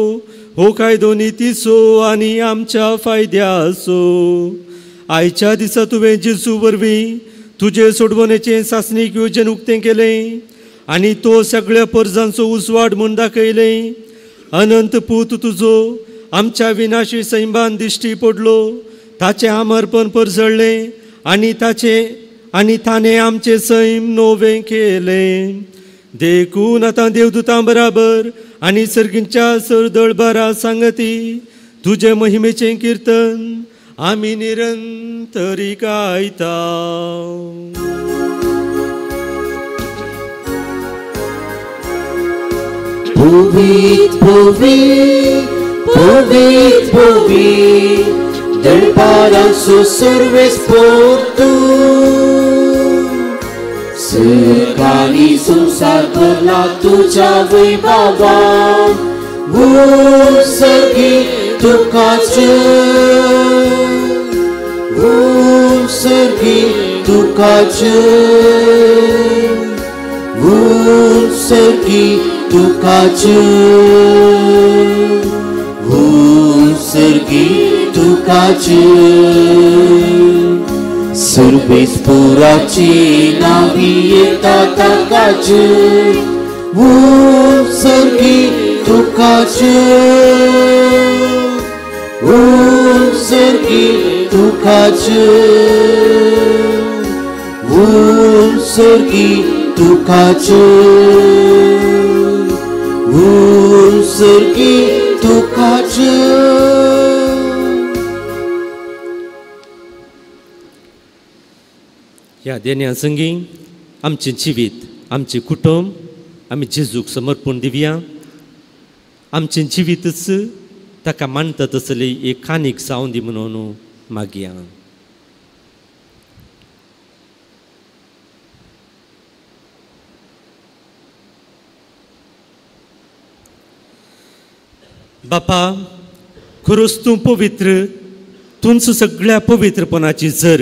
Speaker 4: हो कायदो नितीचो आनी आमच्या फायद्याचो। आयच्या दिसा तुवें जेजू वरवीं तुजे सोडवणेचें सासणीक योजन उक्तें केलें आनी तो सगळ्या परजांचो उजवाड म्हूण दाखयलें। अनंत पूत तुजो आमच्या विनाशी सैमान दिश्टी पडलो, ताचें आमर्पण परजळ्ळें आनी ताचें आनी ताणें आमचें सैम नवें केलें। देखून आतां देवदूतां बराबर आनी सर्गींच्या सरदळबारा सांगती तुजे महिमेचें किर्तन आमी निरंतरी गायता।
Speaker 3: पवित्र पवित्र पवित्र पवित्र दरबारांचो सर्वेस्पर तूं, सरकारी संवसार भरला तुज्या वैभवान, उत्सर्गी तुका जय, उत्सर्गी तुका जय, उत्सर्गी तुका जय, उत्सर्गी तुका जय। सर्वेस्पराची नावी येता ताका जय, उत्सर्गी तुका जय, उत्सर्गी तुका जय, उत्सर्गी तुका जय, उत्सर्गी तुका जय।
Speaker 4: ह्या देण्या संगी आमचें जिवीत, आमचें कुटुंब आमी जेजूक समर्पण दिवया। आमचें जिवीतच ताका मानता तसली एक कानीक जावन दी म्हणून मागया। बापा, खरोच तूं पवित्र, तूंच सगळ्या पवित्रपणाची झर।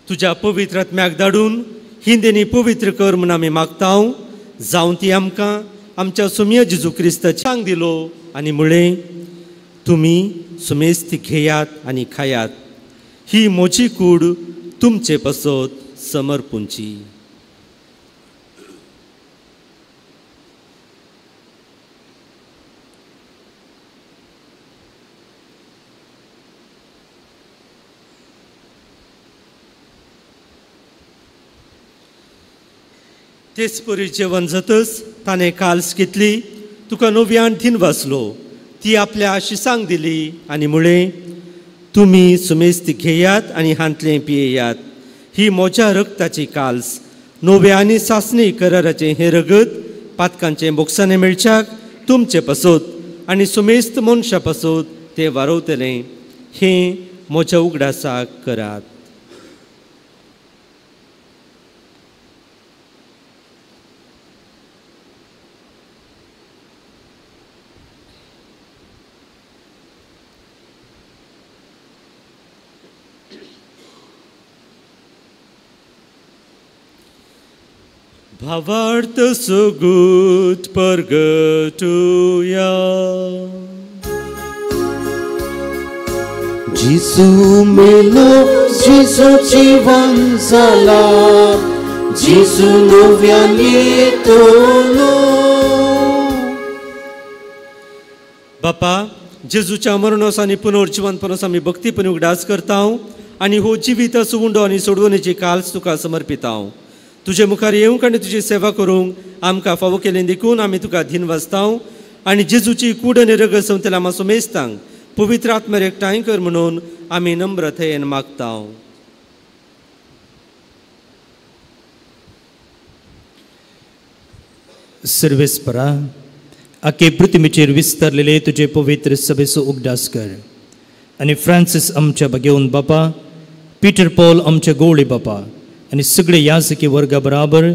Speaker 4: तुज्या पवित्र आत्म्याक धाडून ही देणी पवित्र कर म्हूण आमी मागताव। जावं ती आमकां आमच्या सोम्या जेजू क्रिस्ताची सांग दिलो आनी म्हळें, तुमी सुमेस्त घेयात आनी खायात, ही म्हजी कूड तुमचे पासत समर्पूंची। तेच परी जेवण जातच ताणें काल्स घेतली, तुका नव्यान धीन वाचलो, ती आपल्या आशिसांक दिली आनी म्हळें, तुमी सुमेस्त घेयात आनी हांतलें पियेयात, ही म्हज्या रक्ताची काल्स, नव्या आनी सासणी कराराचें हें रगत पातकांचें बोगसाणें मेळच्याक तुमचे पासत आनी सुमेस्त मनशा पासत तें वारवतलें, हें म्हज्या उगडासाक करात। भावार्थ सुगूत परगटुया।
Speaker 3: जिसू मेलो, जिसू जीवन जाला, जिसू नव्यान येतलो।
Speaker 4: बापा, जेजूच्या मरणास आनी पुनर्जिवनपणास आमी भक्तीपणी उगडास करताव आनी हो जिविताचो उंडो आनी सोडवणेची काल्स तुका समर्पिताव। तुजे मुखार येवंक आनी तुजी सेवा करूंक आमकां फावो केलें देखून आमी तुका धीन वाचताव आनी जेजूची कूड आनी रगत संवतेल्या आमा सोमेस्तांक पवित्र आत्म्यार एकठांय कर म्हणून आमी नम्रतेन मागता.
Speaker 9: सर्वेस्परा आखे पृथ्वीचेर विस्तारलेले तुजे पवित्र सभेचो उगडास कर आनी फ्रांसीस आमच्या भगेवन बापा, पीटर पॉल आमच्या गोवळी बापा आनी सगळे याजकी वर्गा बराबर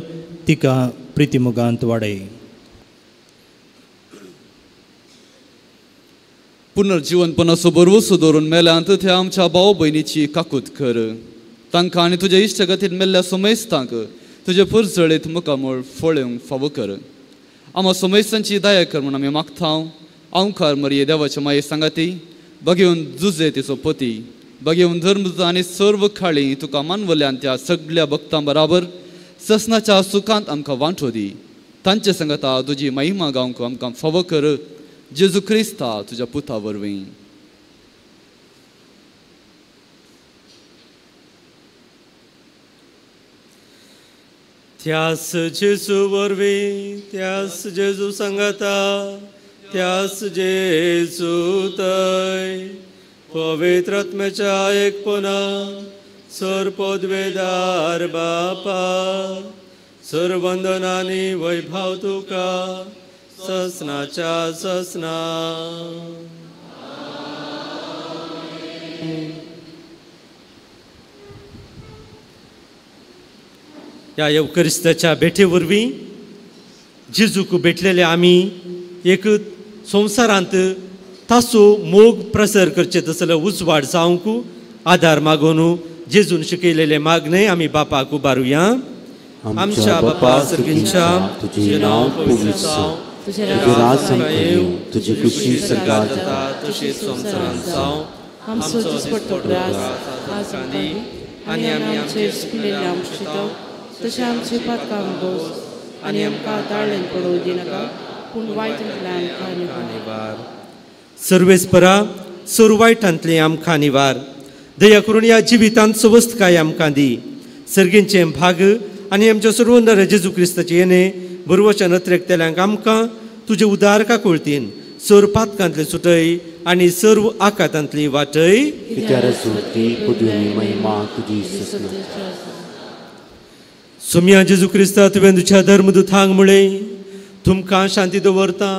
Speaker 9: तिका प्रितीमुगांत वाडय.
Speaker 12: पुनर्जीवनपणाचो भरवसो दवरून मेल्यांत त्या आमच्या भाव भयणीची काकूत कर. तांकां आनी तुज्या इश्टगतीन मेल्ल्या सोमेस्तांक तुजे पुरजळीत मुखामळ फळेवंक फावो कर. आमा सोमेस्तांची दया कर म्हूण आमी मागता. ओंकार मरिये देवाचे माये सांगाती बघेवन जुजे तिचो पती बघेवन धर्म आनी सर्व खाळी तुका मानवल्यान त्या सगळ्या भक्तां बराबर ससनाच्या सुखांत आमकां वांटो दी. तांचे सांगता तुजी महिमा गावंक आमकां फावो कर. जेजू क्रिस्ता तुज्या पुता वरवीं.
Speaker 4: त्यास जेजू वरवीं, त्यास जेजू सांगता, त्यास जेजू तय पवित्र आत्म्याच्या एकपणान सर पदवेदार बापा सर वंदनानी वैभव तुका ससनाच्या ससना. ह्या येवक्रिस्ताच्या भेटे वरवीं जेजूक भेटलेले आमी एक संवसारांत ताचो मोग प्रसर करचे तसलो उजवाड जावंक आदार मागून जेजून शिकयलेले मागणें आमी बापाक उबारुया. आमच्या बापा सर्गींच्या तुजें नांव पवित्र जावं,
Speaker 2: तुजें राज येवं, तुजी खुशी स्वर्गात जाता
Speaker 4: तशीच संवसारांत जावं.
Speaker 10: आमचो दिसपट्टो ग्रास आज आमकां दी आनी आमी आमचेर चुकलेलें आमकां तशें आमचें पातकां भोस आनी आमकां ताळ्ळेन पडोवं दिनाका पूण वायटांतल्यान आमकां निवार.
Speaker 4: सर्वेस्परा सर्व वायटांतलें आमकां निवार. दया करून ह्या जिवितांत सवस्तकाय आमकां दी. सर्गींचें भाग आनी आमच्या सर्वंदर जेजू क्रिस्ताचें येणें बरवच्या नत्रेकतेल्यांक आमकां तुजे उदार काकुळतीन सर्व पातकांतलें सुटय आनी सर्व आकातांतली वाटय. सोम्या जेजू क्रिस्ता तुवें तुज्या धर्मदूतांक म्हळें तुमकां शांती दवरता,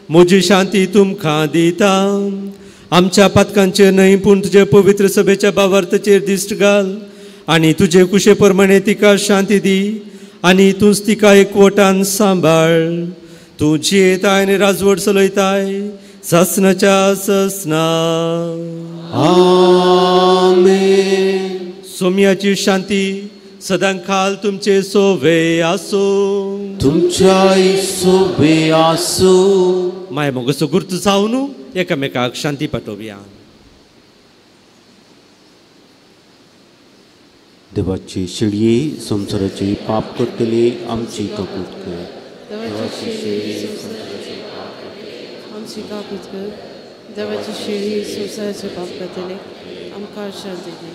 Speaker 4: म्हजी शांती तुमकां दिता. आमच्या पातकांचेर न्हय पूण तुजे पवित्र सभेच्या भावार्थाचेर दिश्ट घाल आनी तुजे कुशे प्रमाणे तिका शांती दी आनी तूंच तिका एकवटान सांबाळ. तूं जियेताय आनी राजवट चलयताय ससनाच्या ससना.
Speaker 2: आमेन.
Speaker 4: सोम्याची शांती सदांकाल तुमचे सोवे आसूं.
Speaker 2: तुमच्याय सोवे आसूं.
Speaker 4: माय मोगसो गुर्त जावन एकामेकाक शांती पाठोवया.
Speaker 2: देवाची शेळये संवसाराचे पाप करतले आमची काकूत कर.
Speaker 10: देवाची शेळी संवसाराचे पाप आमची काकूत कर. देवाची शेळी संवसाराचे पाप करतले आमकां शांती दी.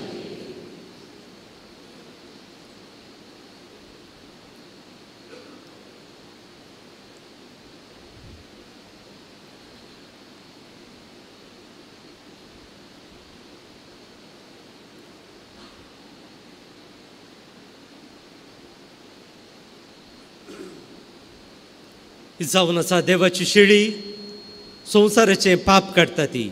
Speaker 4: जावन आसा देवाची शेळी संवसाराचें पाप काडटा ती.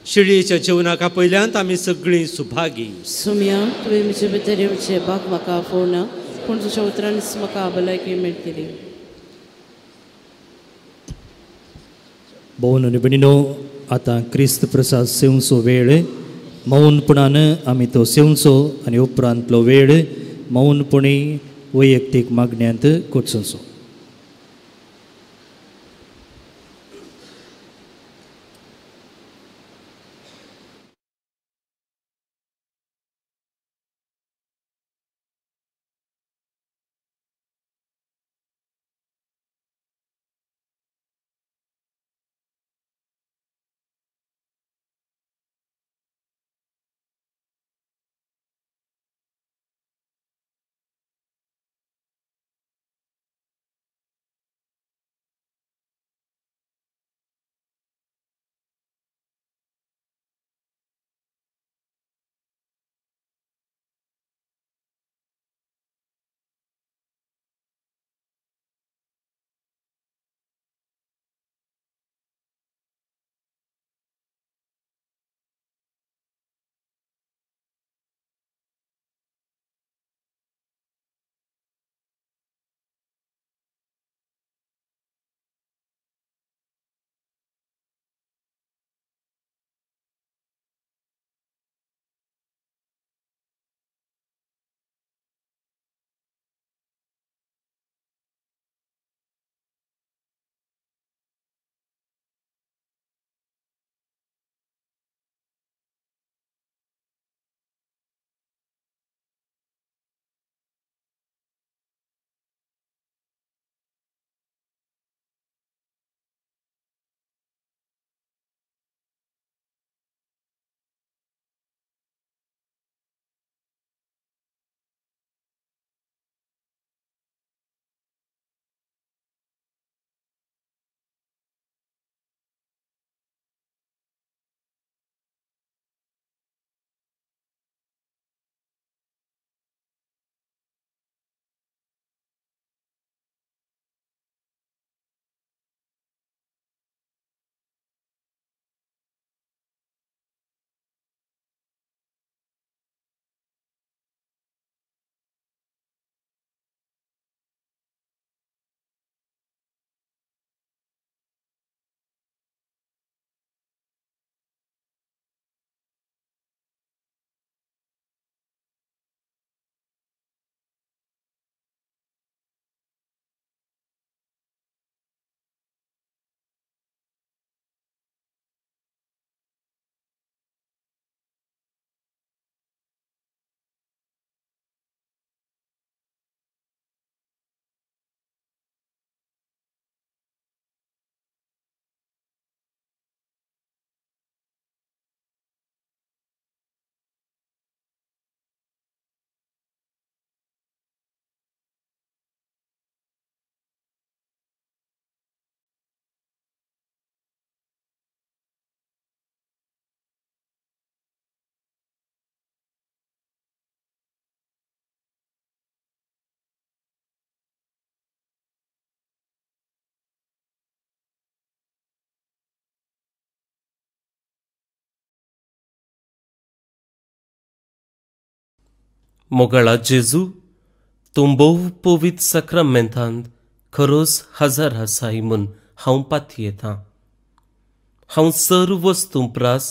Speaker 4: शेळयेच्या जेवणाक आपयल्यांत आमी सगळीं सुभागी.
Speaker 10: सोम्या तुवें म्हजे भितर येवचें बाग म्हाका आफोवना पूण तुज्या उतरांनीच म्हाका भलायकी मेळटली.
Speaker 9: भोवन आनी भयणीनो, आतां क्रिस्त प्रसाद सेवचो वेळ. मौनपणान आमी तो सेवचो आनी उपरांतलो वेळ मौनपणी वैयक्तीक मागण्यांत कोचोचो.
Speaker 13: मोगाळा जेजू, तूं भोव पवित्र साक्रामेंतांत खरोच हजर आसाय म्हूण हांव पातयेतां. हांव सर्व वस्तूं प्रास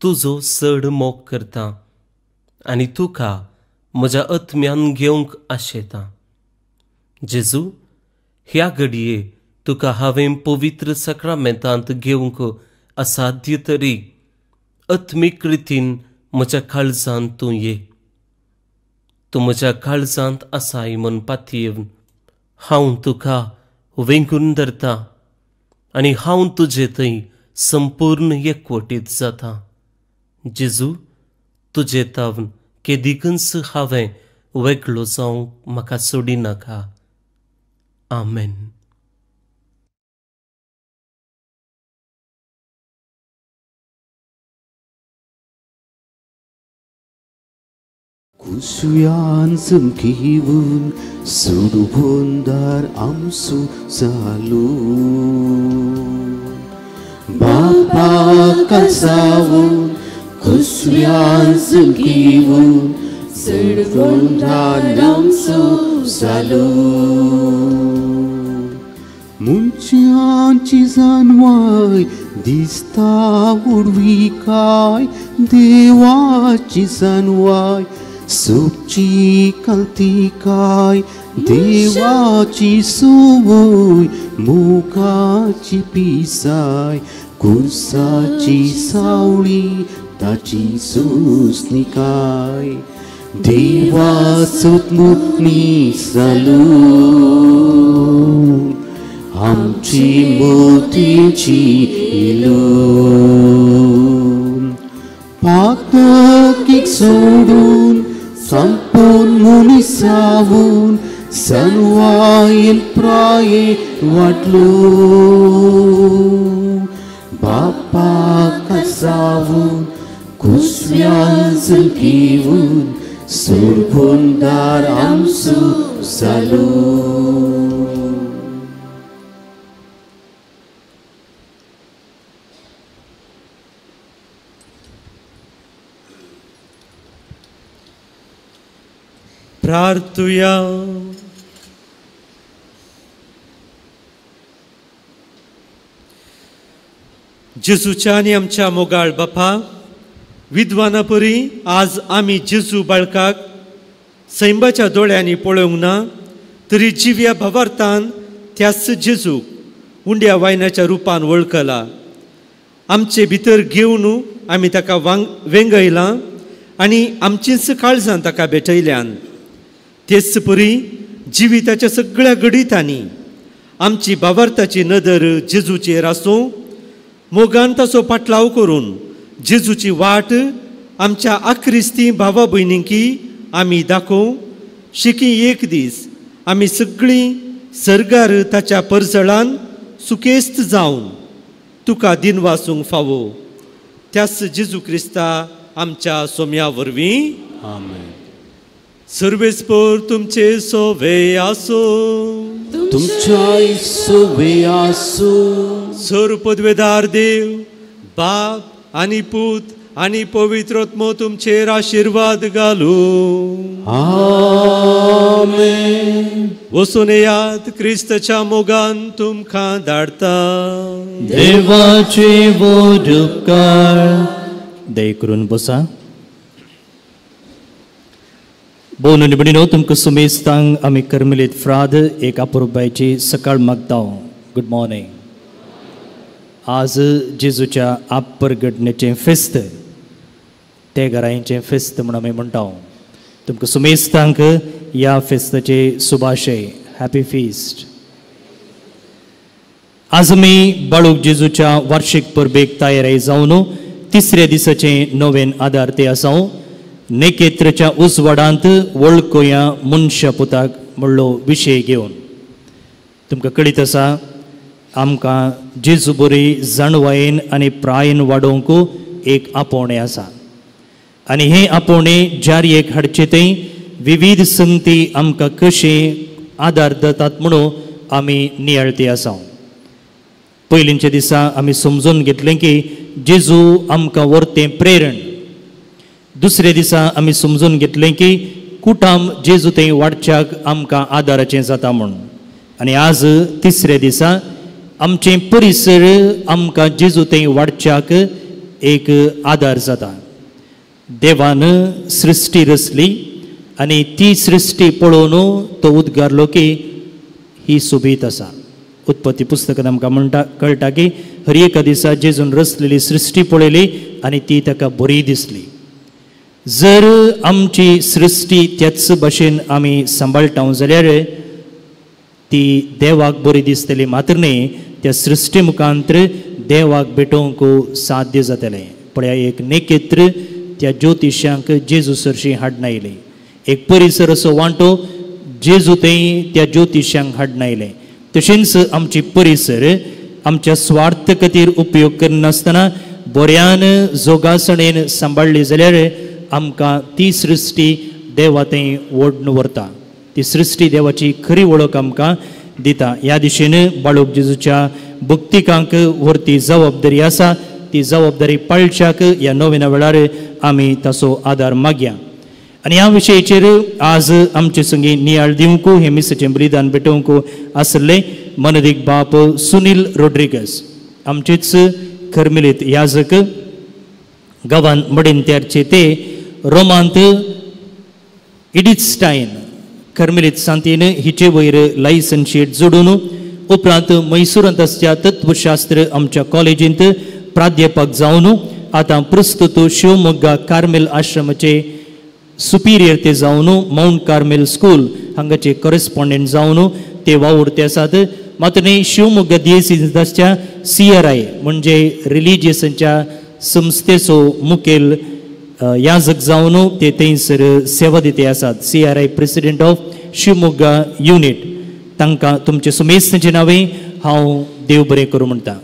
Speaker 13: तुजो चड मोग करतां आनी तुका म्हज्या आत्म्यान घेवंक आशेतां. जेजू, ह्या घडये तुका हांवें पवित्र साक्रामेंतांत घेवंक असाध्य तरी आत्मीक रितीन म्हज्या काळजांत तूं ये. तूं म्हज्या काळजांत आसाय म्हूण पातयेवन हांव तुका वेंगून धरतां आनी हांव तुजे थंय संपूर्ण एकवटीत जाता. जेजू, तुजे तावन केदिकूच हांवें वेगळो जावंक म्हाका सोडिनाका. आमेन.
Speaker 3: कुसुयान चमकीवन सुडवंदार आमसू जालो, बापा कासावन कुसुयान चमकीवन सुडवंदार आमसू जालो. मनशांची जानवाय दिसता उडविकाय, देवाची जानवाय सोबची कांतिकाय, देवाची सोवय मोगाची पिसाय, कुर्साची सावळी ताची सोंसणिकाय, देवाचोच मनीस जालो आमची मोतीची इलो. पातकीक सोडून संपूर्ण मनीसावून सनवायेन प्राये वाटलो, बापा कासावून कुसव्यान चमकीवन सुरभुंदार आमसू जालो.
Speaker 4: प्रार्थुया. जेजूच्या आनी आमच्या मोगाळ बापा, विद्वाना परी आज आमी जेजू बाळकाक सैंबाच्या दोळ्यांनी पळोवंक ना तरी जिव्या भावार्थान त्याच जेजूक उंड्या वायनाच्या रुपान वळखला. आमचे भितर घेवन आमी ताका वेंगयलां आनी आमचींच काळजां ताका भेटयल्यान. तेच परी जिविताच्या सगळ्या घडितांनी आमची भावार्थाची नदर जेजूचेर आसूं, मोगान ताचो पाटलाव करून जेजूची वाट आमच्या आक्रिस्ती भावा भयणींकी आमी दाखोवं शिकी. एक दीस आमी सगळीं सर्गार ताच्या परजळान सुकेस्त जावन तुका दिनवासूंक फावो. त्याच जेजू क्रिस्ता आमच्या सोम्या वरवीं.
Speaker 2: आमेन.
Speaker 4: सर्वेस्पोर तुमचे सोवे आसो,
Speaker 3: तुमच्या सोवे आसो.
Speaker 4: सर पदवेदार देव बाप आनी पूत आनी पवित्र आत्मो तुमचेर आशिर्वाद घालू.
Speaker 3: आमेन.
Speaker 4: वचून येयात, क्रिस्ताच्या मोगान तुमकां धाडता.
Speaker 9: देवाचे व्हड उपकार. दया करून बसा. भोव भयणीनो, तुमकां सुमेस्तांक आमी कर्मलीत फ्राद एक अपुरबायची सकाळ मागता. Good morning. आज जेजूच्या आपरगडणेचें फेस्त, ते घरांचें फेस्त म्हूण आमी म्हणटा. तुमकां सुमेस्तांक ह्या फेस्ताचे शुभाशय. Happy feast. आज आमी बाळूक जेजूच्या वार्षिक परबेक तयारी जावन तिसऱ्या दिसाचें नवेन आदार ते आसा. नेकेत्रच्या उजवाडांत वळखोया मनशा पुताक म्हणलो विशय घेवन तुमकां कळीत आसा, आमकां जेजू बरी जाणवायेन आनी प्रायेन वाडोवंक एक आपोवणें आसा आनी हें आपोवणें जारयेक हाडचें थंय विविध संगती आमकां कशें आदार दितात म्हणून आमी नियाळती आसा. पयलींच्या दिसा आमी समजून घेतलें की जेजू आमकां व्हरतें प्रेरण. दुसऱ्या दिसा आमी समजून घेतलें की कुटाम जेजू थंय वाडच्याक आमकां आदाराचें जाता म्हूण. आनी आज तिसऱ्या दिसा आमचें परिसर आमकां जेजू थंय वाडच्याक एक आदार जाता. देवान सृश्टी रचली आनी ती सृश्टी पळोवन तो उद्गारलो की ही सोबीत आसा. उत्पत्ती पुस्तकांत आमकां म्हणटा कळटा की हर एका दिसा जेजून रचलेली सृश्टी पळयली आनी ती ताका बरी दिसली. जर आमची सृश्टी त्याच भाशेन आमी सांबाळटा जाल्यार ती देवाक बरी दिसतली मात्र न्ही, त्या सृश्टी मुखांतर देवाक भेटोवंक साध्य जातलें. पळया एक नेकेत्र त्या ज्योतिशांक जेजू सरशी हाडून आयली. एक परिसर असो वांटो जेजू थंय त्या ज्योतिशांक हाडून आयले. तशेंच आमची परिसर आमच्या स्वार्थ खातीर उपयोग करिनासतना बऱ्यान जोगासणेन सांबाळ्ळी जाल्यार आमकां ती सृश्टी देवा थंय ओडून व्हरता. ती सृश्टी देवाची खरी वळख आमकां दिता. ह्या दिशेन बाळूक जेजूच्या भक्तिकांक व्हरती जबाबदारी आसा. ती जबाबदारी पाळच्याक ह्या नोवेना वेळार आमी ताचो आदार मागया. आनी ह्या विशयाचेर आज आमचे संगी नियाळ दिवंक हे मिसाचें बलिदान भेटोवंक आसले मनदीक बाप सुनील रोड्रिगस, आमचेच करमेलीत याजक, गांवान मडिंत्यारचे ते रोमांत इडिस्टायन करमेलीत सांतीन हिचे वयर लायसन्शीट जोडून उपरांत मैसुरांत आसच्या तत्वशास्त्र आमच्या कॉलेजींत प्राध्यापक जावन आतां प्रस्तुत शिवमोग्गा कार्मेल आश्रमाचे सुपिरियर ते जावन मावंट कार्मेल स्कूल हांगाचे कॉरेस्पॉन्डंट जावन ते वावुरते आसात. मात्र न्ही शिवमोग्गा दियेसींत आसच्या CRI म्हणजे रिलिजियसांच्या संस्थेचो मुखेल याजक जावन ते थंयसर सेवा दिते आसात. CRI president of Shivamogga unit. तांकां तुमचें सुमेस्तांचें नांवें हांव देव बरें करूं म्हणटा.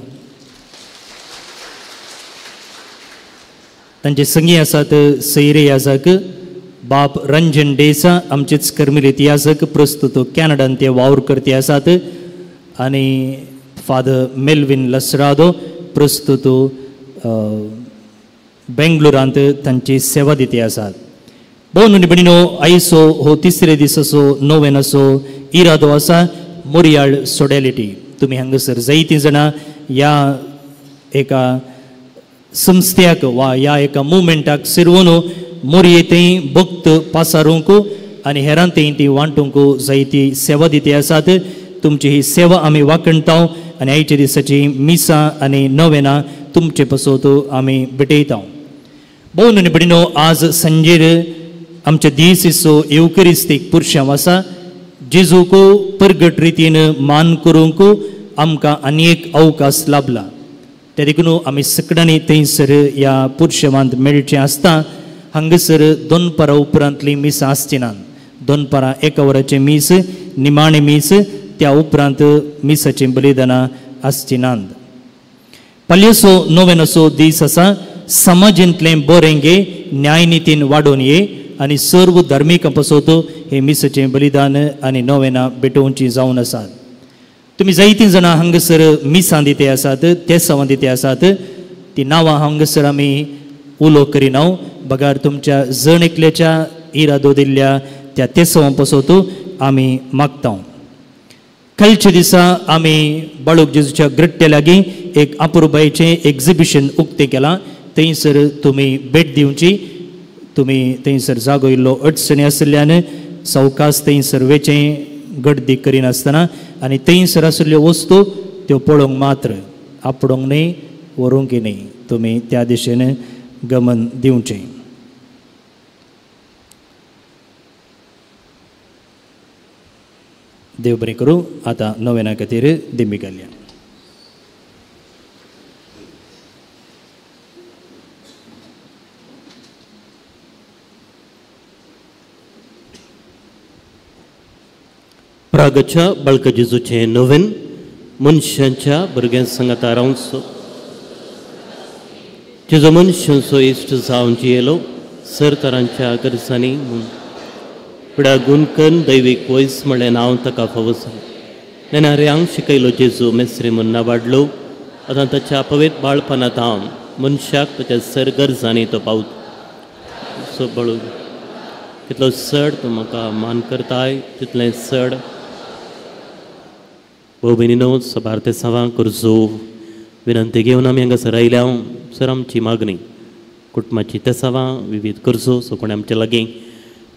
Speaker 9: तांचे संगी आसात सैरे याजक बाप रंजन डेसा, आमचेच करमेलीत याजक, प्रस्तुत कॅनडान ते वावर करते आसात. आनी फादर मेल्विन लसरादो प्रस्तुत बेंगलोरांत तांची सेवा दिते आसात. भोव आनी भयणीनो, आयचो हो तिसरे दिसाचो नोवेनाचो इरादो आसा मोरयाळ सोडॅलिटी. तुमी हांगासर जायतीं जाणां ह्या एका संस्थ्याक वा ह्या एका मुवमेंटाक सिरवून मोरये थंय भक्त पासारूंक आनी हेरां थंय ती वांटूंक जायती सेवा दिती आसात. तुमची ही सेवा आमी वाखणटा आनी आयच्या दिसाची मिसां आनी नोवेनां तुमचे पासत आमी भेटयता. भोव आनी भयणीनो, आज सांजेर आमच्या दियेसीचो येवकरिस्तीक पुरशांव आसा. जेजूक परगट रितीन मान करूंक आमकां आनी एक अवकाश लाभला. ते देखून आमी सगळ्यांनी थंयसर ह्या पुरशेवांत मेळचें आसता. हांगासर दोनपारां उपरांतली मिसां आसची ना. दोनपारां एका वराचें मीस, निमाणें मीस, त्या उपरांत मिसाचीं बलिदानां आसची नात. पालयेचो नोवेनाचो दीस आसा. समाजांतलें बरें गे न्यायनितीन वाडोवन ये आनी सर्व धार्मिकां पासत हें मिसाचें बलिदान आनी नोवेनां भेटोवचीं जावन आसात. तुमी जायतीं जाणां हांगासर मिसां दिते आसात, तेसांवां दिते आसात. ती नांवां हांगासर आमी उलो करिना, बगार तुमच्या जण एकल्याच्या इरादो दिल्ल्या त्या तेसांवां पासत आमी मागता. कालच्या दिसा आमी बाळूक जेजूच्या ग्रट्ट्या लागीं एक अपुरबायेचें एक्झिबिशन उक्तें केलां. थंयसर तुमी भेट दिवची. तुमी थंयसर जागो इल्लो अडचणी आशिल्ल्यान सवकास थंयसर वेचें गर्दी करिनासतना आनी थंयसर आशिल्ल्यो वस्तू त्यो पळोवंक मात्र, आपडोंक न्ही, व्हरूंक न्ही, तुमी त्या दिशेन गमन दिवचें. देव बरें करूं. आतां नोवेना खातीर दिमी घालया.
Speaker 14: प्रागच्या बाळका जेजूचें नोवेन मनशांच्या भुरग्यां सांगाता रावचो. जेजू मनशांचो इश्ट जावन जियेलो सरकारांच्या गरजांनी म्हूण पिडा गुणकन दैवीक वयस म्हणलें नांव ताका फावो जालें. नेणाऱ्यांक शिकयलो जेजू मेस्त्री म्हूण नावाडलो. आतां ताच्या पवित्र बाळपणांत हांव मनशाक ताच्या सर गरजांनी तो पावतो. सो बाळू तितलो चड तूं म्हाका मान करताय तितलें चड. भाव भयणीनो, सबार ते सवां करचो विनंती घेवन आमी हांगासर आयल्या. सर आमची मागणी कुटुंबाची तेसावां विवीध करचो सो कोणें आमचे लागीं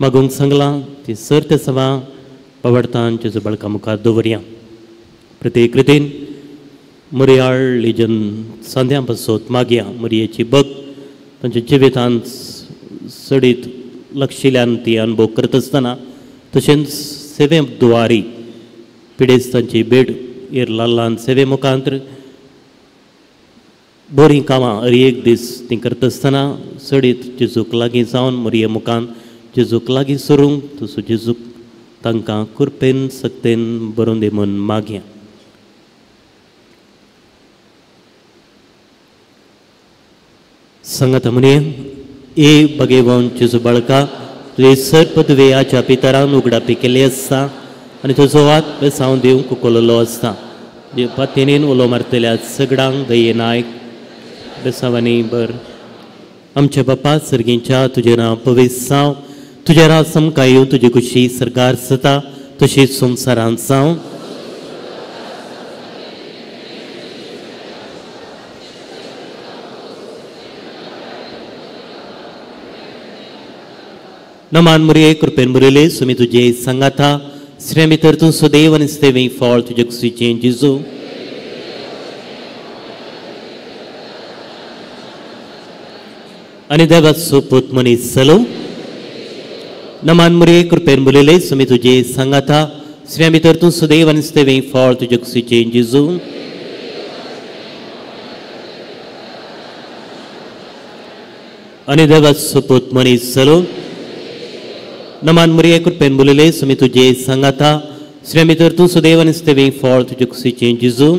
Speaker 14: मागूंक सांगलां ती सर तेसावां बावडतान जेजू बाळका मुखार दवरया. प्रत्येक रितीन मुरयाळ लिजन सांद्यां पासत मागया. मुरयेची भक्त तांच्या जिवितांत चडीत लक्षिल्यान ती अनुभव करत आसतना तशेंच सेवे द्वारी पिडेस्तांची भेट एर ल्हान सेवे मुखांतर बरीं कामां हर एक दीस ती करता आसतना चडीत जेजूक लागीं जावन मुरये मुखान जेजूक लागीं सरूंक तसो जेजूक तांकां कृपेन सक्तेन बरोवन दी म्हूण मागया. सांगात म्हणये, ए बगेवन जेजू बाळका, तुजे सर पदवेयाच्या पितरान उगडापी केल्ली आसता आनी तुजो हात बेसांव दिवंक उखललो आसता. पातेनीन उलो मारतल्या सगळ्यांक दये नायक बेसांवांनी बर. आमच्या बापा सर्गींच्या, तुजें नांव पवित्र जावं, तुजें राज आमकां येवं, तुजी खुशी सरकार जाता तशीच संवसारांत जावं. नमान मुरये, कृपेन मुरयले, सुमी तुजे सांगाता, स्त्रियां भितर तूं सुदैव आनी सेवे फळ तुजे कुशीचें जेजू. आनी देवाचो पूत मनीस जालो. नमान मुरये, कृपेन मुरयले, सुमी तुजे सांगाता, स्त्रियां भितर तूं सुदैव आनी सेवे फळ तुजे कुशीचें जेजू. आनी देवाचो पूत मनीस जालो. नमान मुरये, कृपेन बोलले, सुमी तुजे सांगाता, स्त्रियां भितर तूं सुदैव आनी सेवे फळ तुजे कुशीचें जेजू.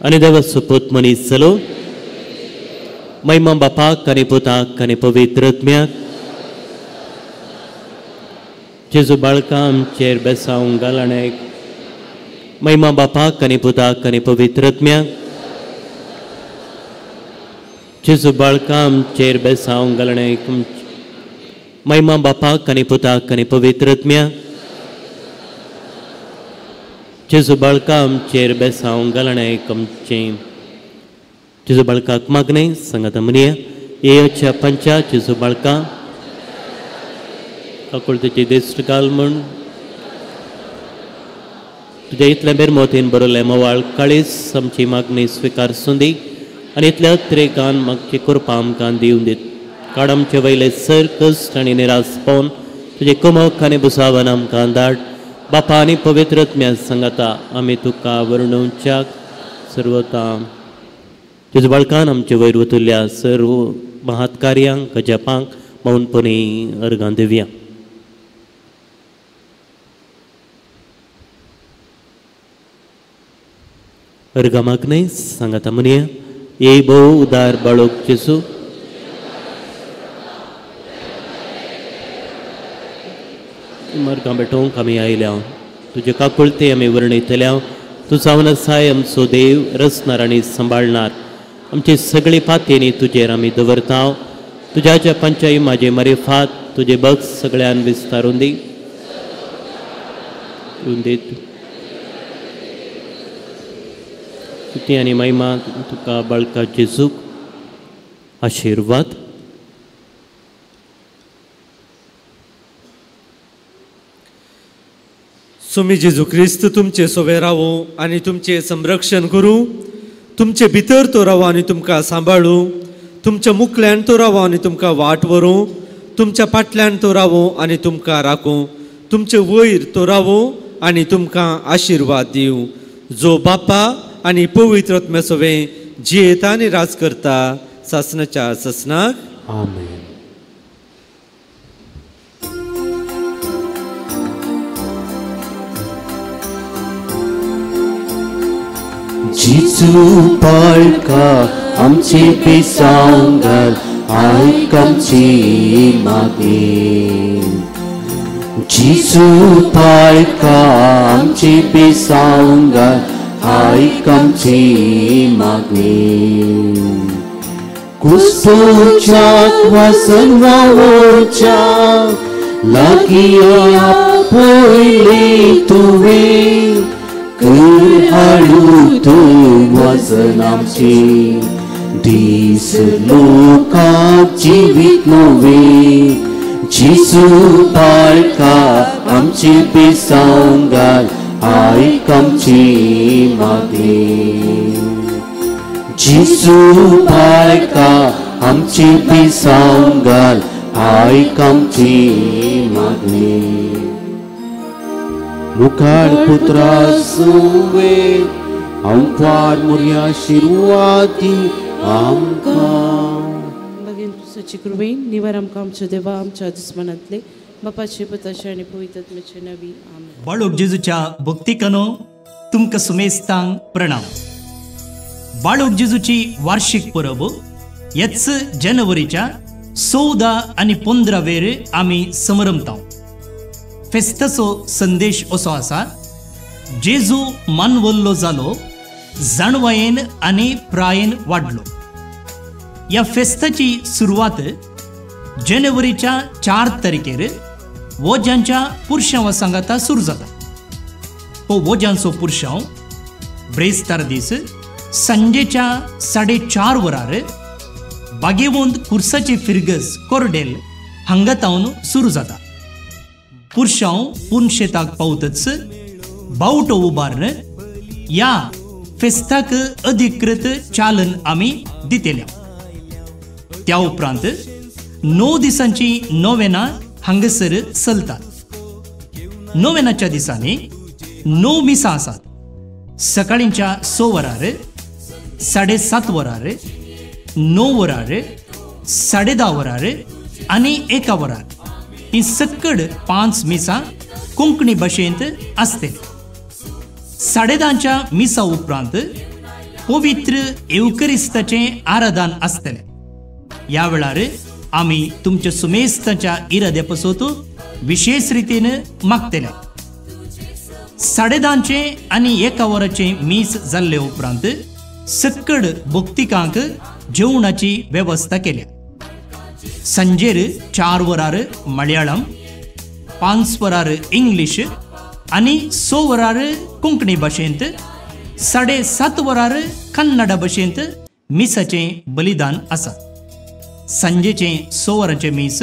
Speaker 14: आनी देवाचो पूत मनीस जालो. महिमा बापाक आनी पुताक आनी पवित्र आत्म्याक. जेजू बाळका आमचेर बेसावंक घालणेक. महिमा बापाक आनी पुताक आनी पवित्र आत्म्याक. जेजू बाळका आमचेर बेसावंक घालणेक. महिमा बापाक आनी पुताक आनी पवित्र आत्म्याक. जेजू बाळका आमचेर बेसावंक घालणेक आमचें. जेजू बाळकाक मागणें सांगाता म्हणया, येच्या पंचा जेजू बाळका काकुळतेची दिश्ट घाल म्हूण तुज्या इतल्या बेरमोतीन बरयलें मोवाळ काळीस आमची मागणी स्विकार सुंदी आनी इतल्या अत्रेकान मागची कृपा आमकां दिवन दीत. काड आमचे वयले सर कश्ट आनी निराश पावन तुजे कमक आनी बुसावन आमकां धाड. बापा आनी पवित्र आत्म्या सांगाता आमी तुका वर्णुच्याक सर्वता. तुज्या बाळकान आमचे वयर वतल्या सर्व महात्कार्यांक गजापांक मौनपणी अर्गां दिवया. अर्गां मागणें सांगाता म्हणया, ए भोव उदार बाळोक जेजू, मर्गां भेटोवंक आमी आयल्या, तुजे काकुळते आमी वर्णयतल्या. तूं जावन आसाय आमचो देव, रचणार आनी सांबाळणार. आमची सगळी पातयेनी तुजेर आमी दवरता. तुज्या पंचाय म्हाजे मरेफात तुजे बग सगळ्यान विस्तारून दी दित. स्तुती आनी महिमा तुका बाळका जेजूक. आशिर्वाद.
Speaker 4: सुमी जेजू क्रिस्त तुमचे सोवे रावो आनी तुमचें संरक्षण करूं. तुमचे भितर तो रावो आनी तुमकां सांबाळूं. तुमच्या मुखल्यान तो रावो आनी तुमकां वाट व्हरूं. तुमच्या फाटल्यान तो रावो आनी तुमकां राखूं. तुमचे वयर तो रावो आनी तुमकां आशिर्वाद दिवं. जो बापा आनी पवित्र आत्म्या सोवे जियेता आनी राज करता सासनाच्या सासनाक.
Speaker 2: आमेन.
Speaker 3: जेजू बाळका आमची बेसावंक घाल, आयक आमची मागणी. जेजू बाळका आमची बेसावंक घाल, आयक आमची मागणी. कुसपोवच्याक वासन वावोवच्याक लागीं आपयलें तुवें कर हाडू तूं वजन आमचें दीस लोकाक जिवीत नवें जेजू बाळका आमचें बेसांव घाल आयक आमची मागणी जेजू बाळका आमचें बेसांव घाल आयक आमची मागणी मुखार पुत्रा सुवे आमकार मोरया शिरवाती आमकां
Speaker 10: मागीर तुजची कृपेन निवार आमकां आमच्या देवा आमच्या दुस्मनांतले बापाचे पुताचे आनी पवित्र आत्म्याचे नांवी आमेन.
Speaker 9: बाळूक जेजूच्या भक्तिकानो तुमकां सुमेस्तांक प्रणाम. बाळूक जेजूची वार्षिक परब हेच जानेवारीच्या 14 आनी 15 वेर आमी समरमता. फेस्ताचो संदेश असो आसा, जेजू मानवल्लो जालो, जाणवायेन आनी प्रायेन वाडलो. ह्या फेस्ताची सुरवात जानेवारीच्या 4 तारखेर वोज्यांच्या पुरशांवा सांगाता सुरू जाता. हो वोज्यांचो पुरशांव ब्रेस्तार दीस सांजेच्या 4:30 वरार बागेवंत कुर्साची फिरगस कोरडेल हांगा तावन सुरू जाता. पुरशांव पुनशेताक पावतच बावटो उबारून ह्या फेस्ताक अधिकृत चालन आमी दितले. त्या उपरांत 9 दिसांची नोवेना हांगासर चलतात. नोवेनाच्या दिसांनी 9 मिसां आसात. सकाळींच्या 6 वरार, 7:30 वरार, 9 वरार, 10:30 वरार आनी 1 वरार ही सक्कड 5 मिसां कोंकणी भाशेंत आसतली. 10:30च्या मिसा उपरांत पवित्र एवकरिस्ताचें आराधन आसतलें. ह्या वेळार आमी तुमच्या सुमेस्ताच्या इराद्या पासत विशेष रितीन मागतले. 10:30चें आनी 1 वराचें मीस जाल्ले उपरांत सक्कड भक्तिकांक जेवणाची वेवस्था केल्या. सांजेर 4 वरार मलयाळम, 5 वरार इंग्लीश आनी 6 वरार कोंकणी भाशेंत, 7:30 वरार कन्नडा भाशेंत मिसाचें बलिदान आसा. सांजेचें 6 वरांचें मीस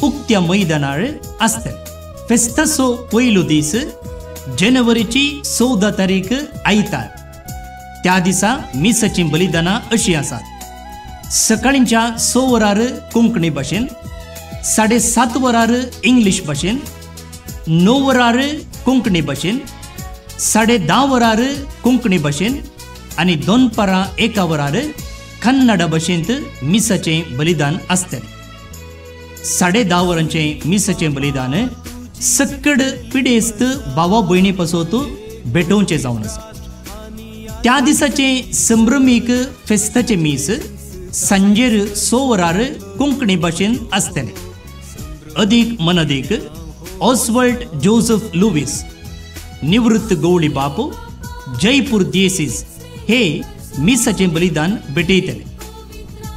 Speaker 9: उक्त्या मैदानार आसतलें. फेस्ताचो पयलो दीस जानेवारीची 14 तारीख आयतार. त्या दिसा मिसाचीं बलिदानां अशीं आसात. सकाळींच्या 6 वरार कोंकणी भाशेन, 7:30 वरार इंग्लीश भाशेन, 9 वरार कोंकणी भाशेन, 10:30 वरार कोंकणी भाशेन आनी दनपारां 1 वरार कन्नडा भाशेंत मिसाचें बलिदान आसतलें. 10:30 वरांचें मिसाचें बलिदान सक्कड पिडेस्त भावा भयणी पासत भेटोवचें जावन आसा. त्या दिसाचें संभ्रमीक फेस्ताचें मीस सांजेर 6 वरार कोंकणी भाशेन आसतलें. अदीक मनदीक ऑस्वल्ड जोसेफ लुवीस, निवृत्त गवळी बाप, जयपूर दियेसीस हे मिसाचें बलिदान भेटयतले.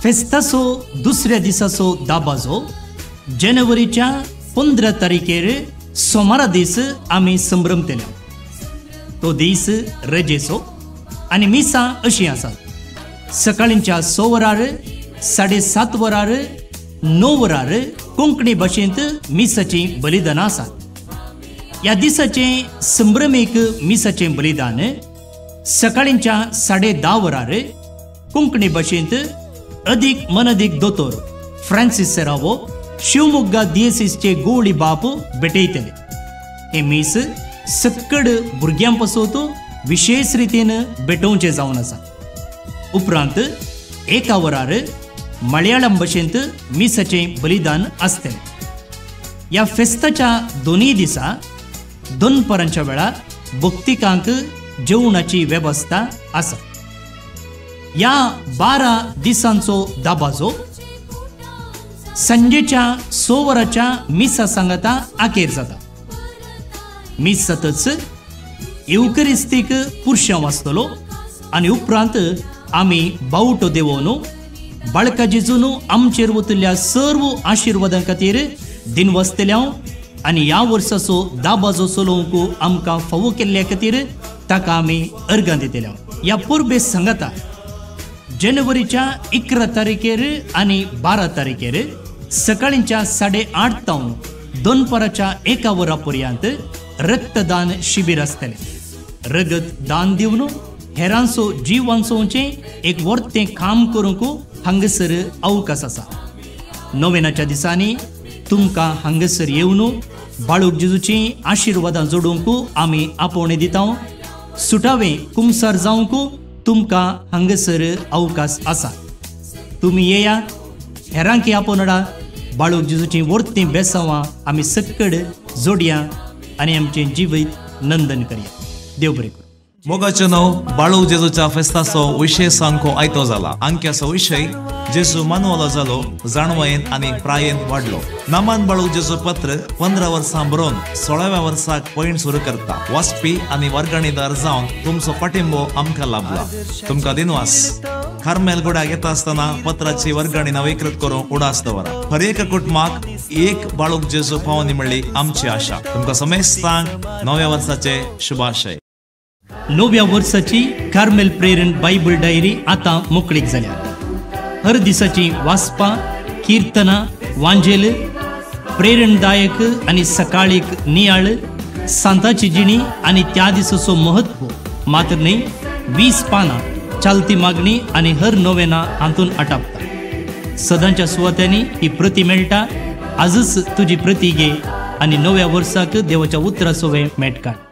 Speaker 9: फेस्ताचो दुसऱ्या दिसाचो दाबाजो जानेवारीच्या 15 तारखेर सोमारा दीस आमी संभ्रमतले. तो दीस रजेचो आनी मिसां अशीं आसात. सकाळींच्या 6 वरार, 7:30 वरार, 9 वरार कोंकणी भाशेंत मिसाचीं बलिदानां आसात. ह्या दिसाचें संभ्रमीक मिसाचें बलिदान सकाळींच्या 10:30 वरार कोंकणी भाशेंत अदीक मनदीक दोतोर फ्रांसीस सेरावो, शिवमोग्गा दियेसीसचे गोवळी बाप भेटयतले. हें मीस सक्कड भुरग्यां पासत विशेष रितीन भेटोवचें जावन आसा. उपरांत 1 वरार मलयाळम भाशेंत मिसाचें बलिदान आसतलें. ह्या फेस्ताच्या दोनूय दिसा दनपारांच्या वेळार भक्तिकांक जेवणाची वेवस्था आसा. ह्या 12 दिसांचो दाबाजो सांजेच्या 6 वरांच्या मिसा सांगाता आखेर जाता. मीस जातच येवकरिस्तीक पुरशांव आसतलो आनी उपरांत आमी बावटो देवोवन बाळका जेजून आमचेर वतल्या सर्व आशिर्वादां खातीर दिनवासतल्या आनी ह्या वर्साचो दाबाजो चलोवंक आमकां फावो केल्ल्या खातीर ताका आमी अर्गां दितल्या. ह्या परबे सांगाता जानेवारीच्या 11 तारखेर आनी 12 तारखेर सकाळींच्या 8:30 तावन दनपाराच्या 1 वरा पर्यंत रक्तदान शिबीर आसतलें. रगत दान दिवन हेरांचो जीव वांचोवचें एक वर्तें काम करूंक हांगासर अवकाश आसा. नोवेनाच्या दिसांनी तुमकां हांगासर येवन बाळूक जेजूची आशिर्वादां जोडूंक आमी आपोवणें दिता. सुटावें कुमसार जावंक तुमकां हांगासर अवकाश आसा. तुमी येया, हेरांकी आपोवणां, बाळूक जेजूची वर्तीं बेसांवां आमी सक्कड जोडया आनी आमचें जिवीत नंदन करया. देव बरें करूं.
Speaker 15: मोगाचें नांव बाळू जेजूच्या फेस्ताचो विशय सामको आयतो जाला. अंक्याचो विशय जेजू मानवलो जालो, जाणवयेन आनी प्रायेन वाडलो. नामान बाळू जेजू पत्र 15 वर्सां बरोवन 16व्या वर्साक पयण सुरू करता. वाचपी आनी वर्गणीदार जावन तुमचो पाठिंबो आमकां लाभला. तुमकां दिनवास. कार्मेल गुड्याक येता आसतना पत्राची वर्गणी नवीकृत करून उडास दवरा. हर एका कुटुंबाक एक बाळूक जेजू पावनी म्हणली आमची आशा. तुमकां समेस्तांक नव्या वर्साचे शुभाशय.
Speaker 9: नव्या वर्साची कार्मेल प्रेरण बायबल डायरी आतां मोकळीक जाल्या. हर दिसाची वाचपां, किर्तनां, वांजेल, प्रेरणदायक आनी सकाळीक नियाळ, सांताची जिणी आनी त्या दिसाचो महत्व मात्र न्हय 20 पानां चालती मागणी आनी हर नोवेना हातून आटापता. सदांच्या सुवात्यांनी ही प्रती मेळटा. आजच तुजी प्रती घे आनी नव्या वर्साक देवाच्या उतरासोवें मेट काड.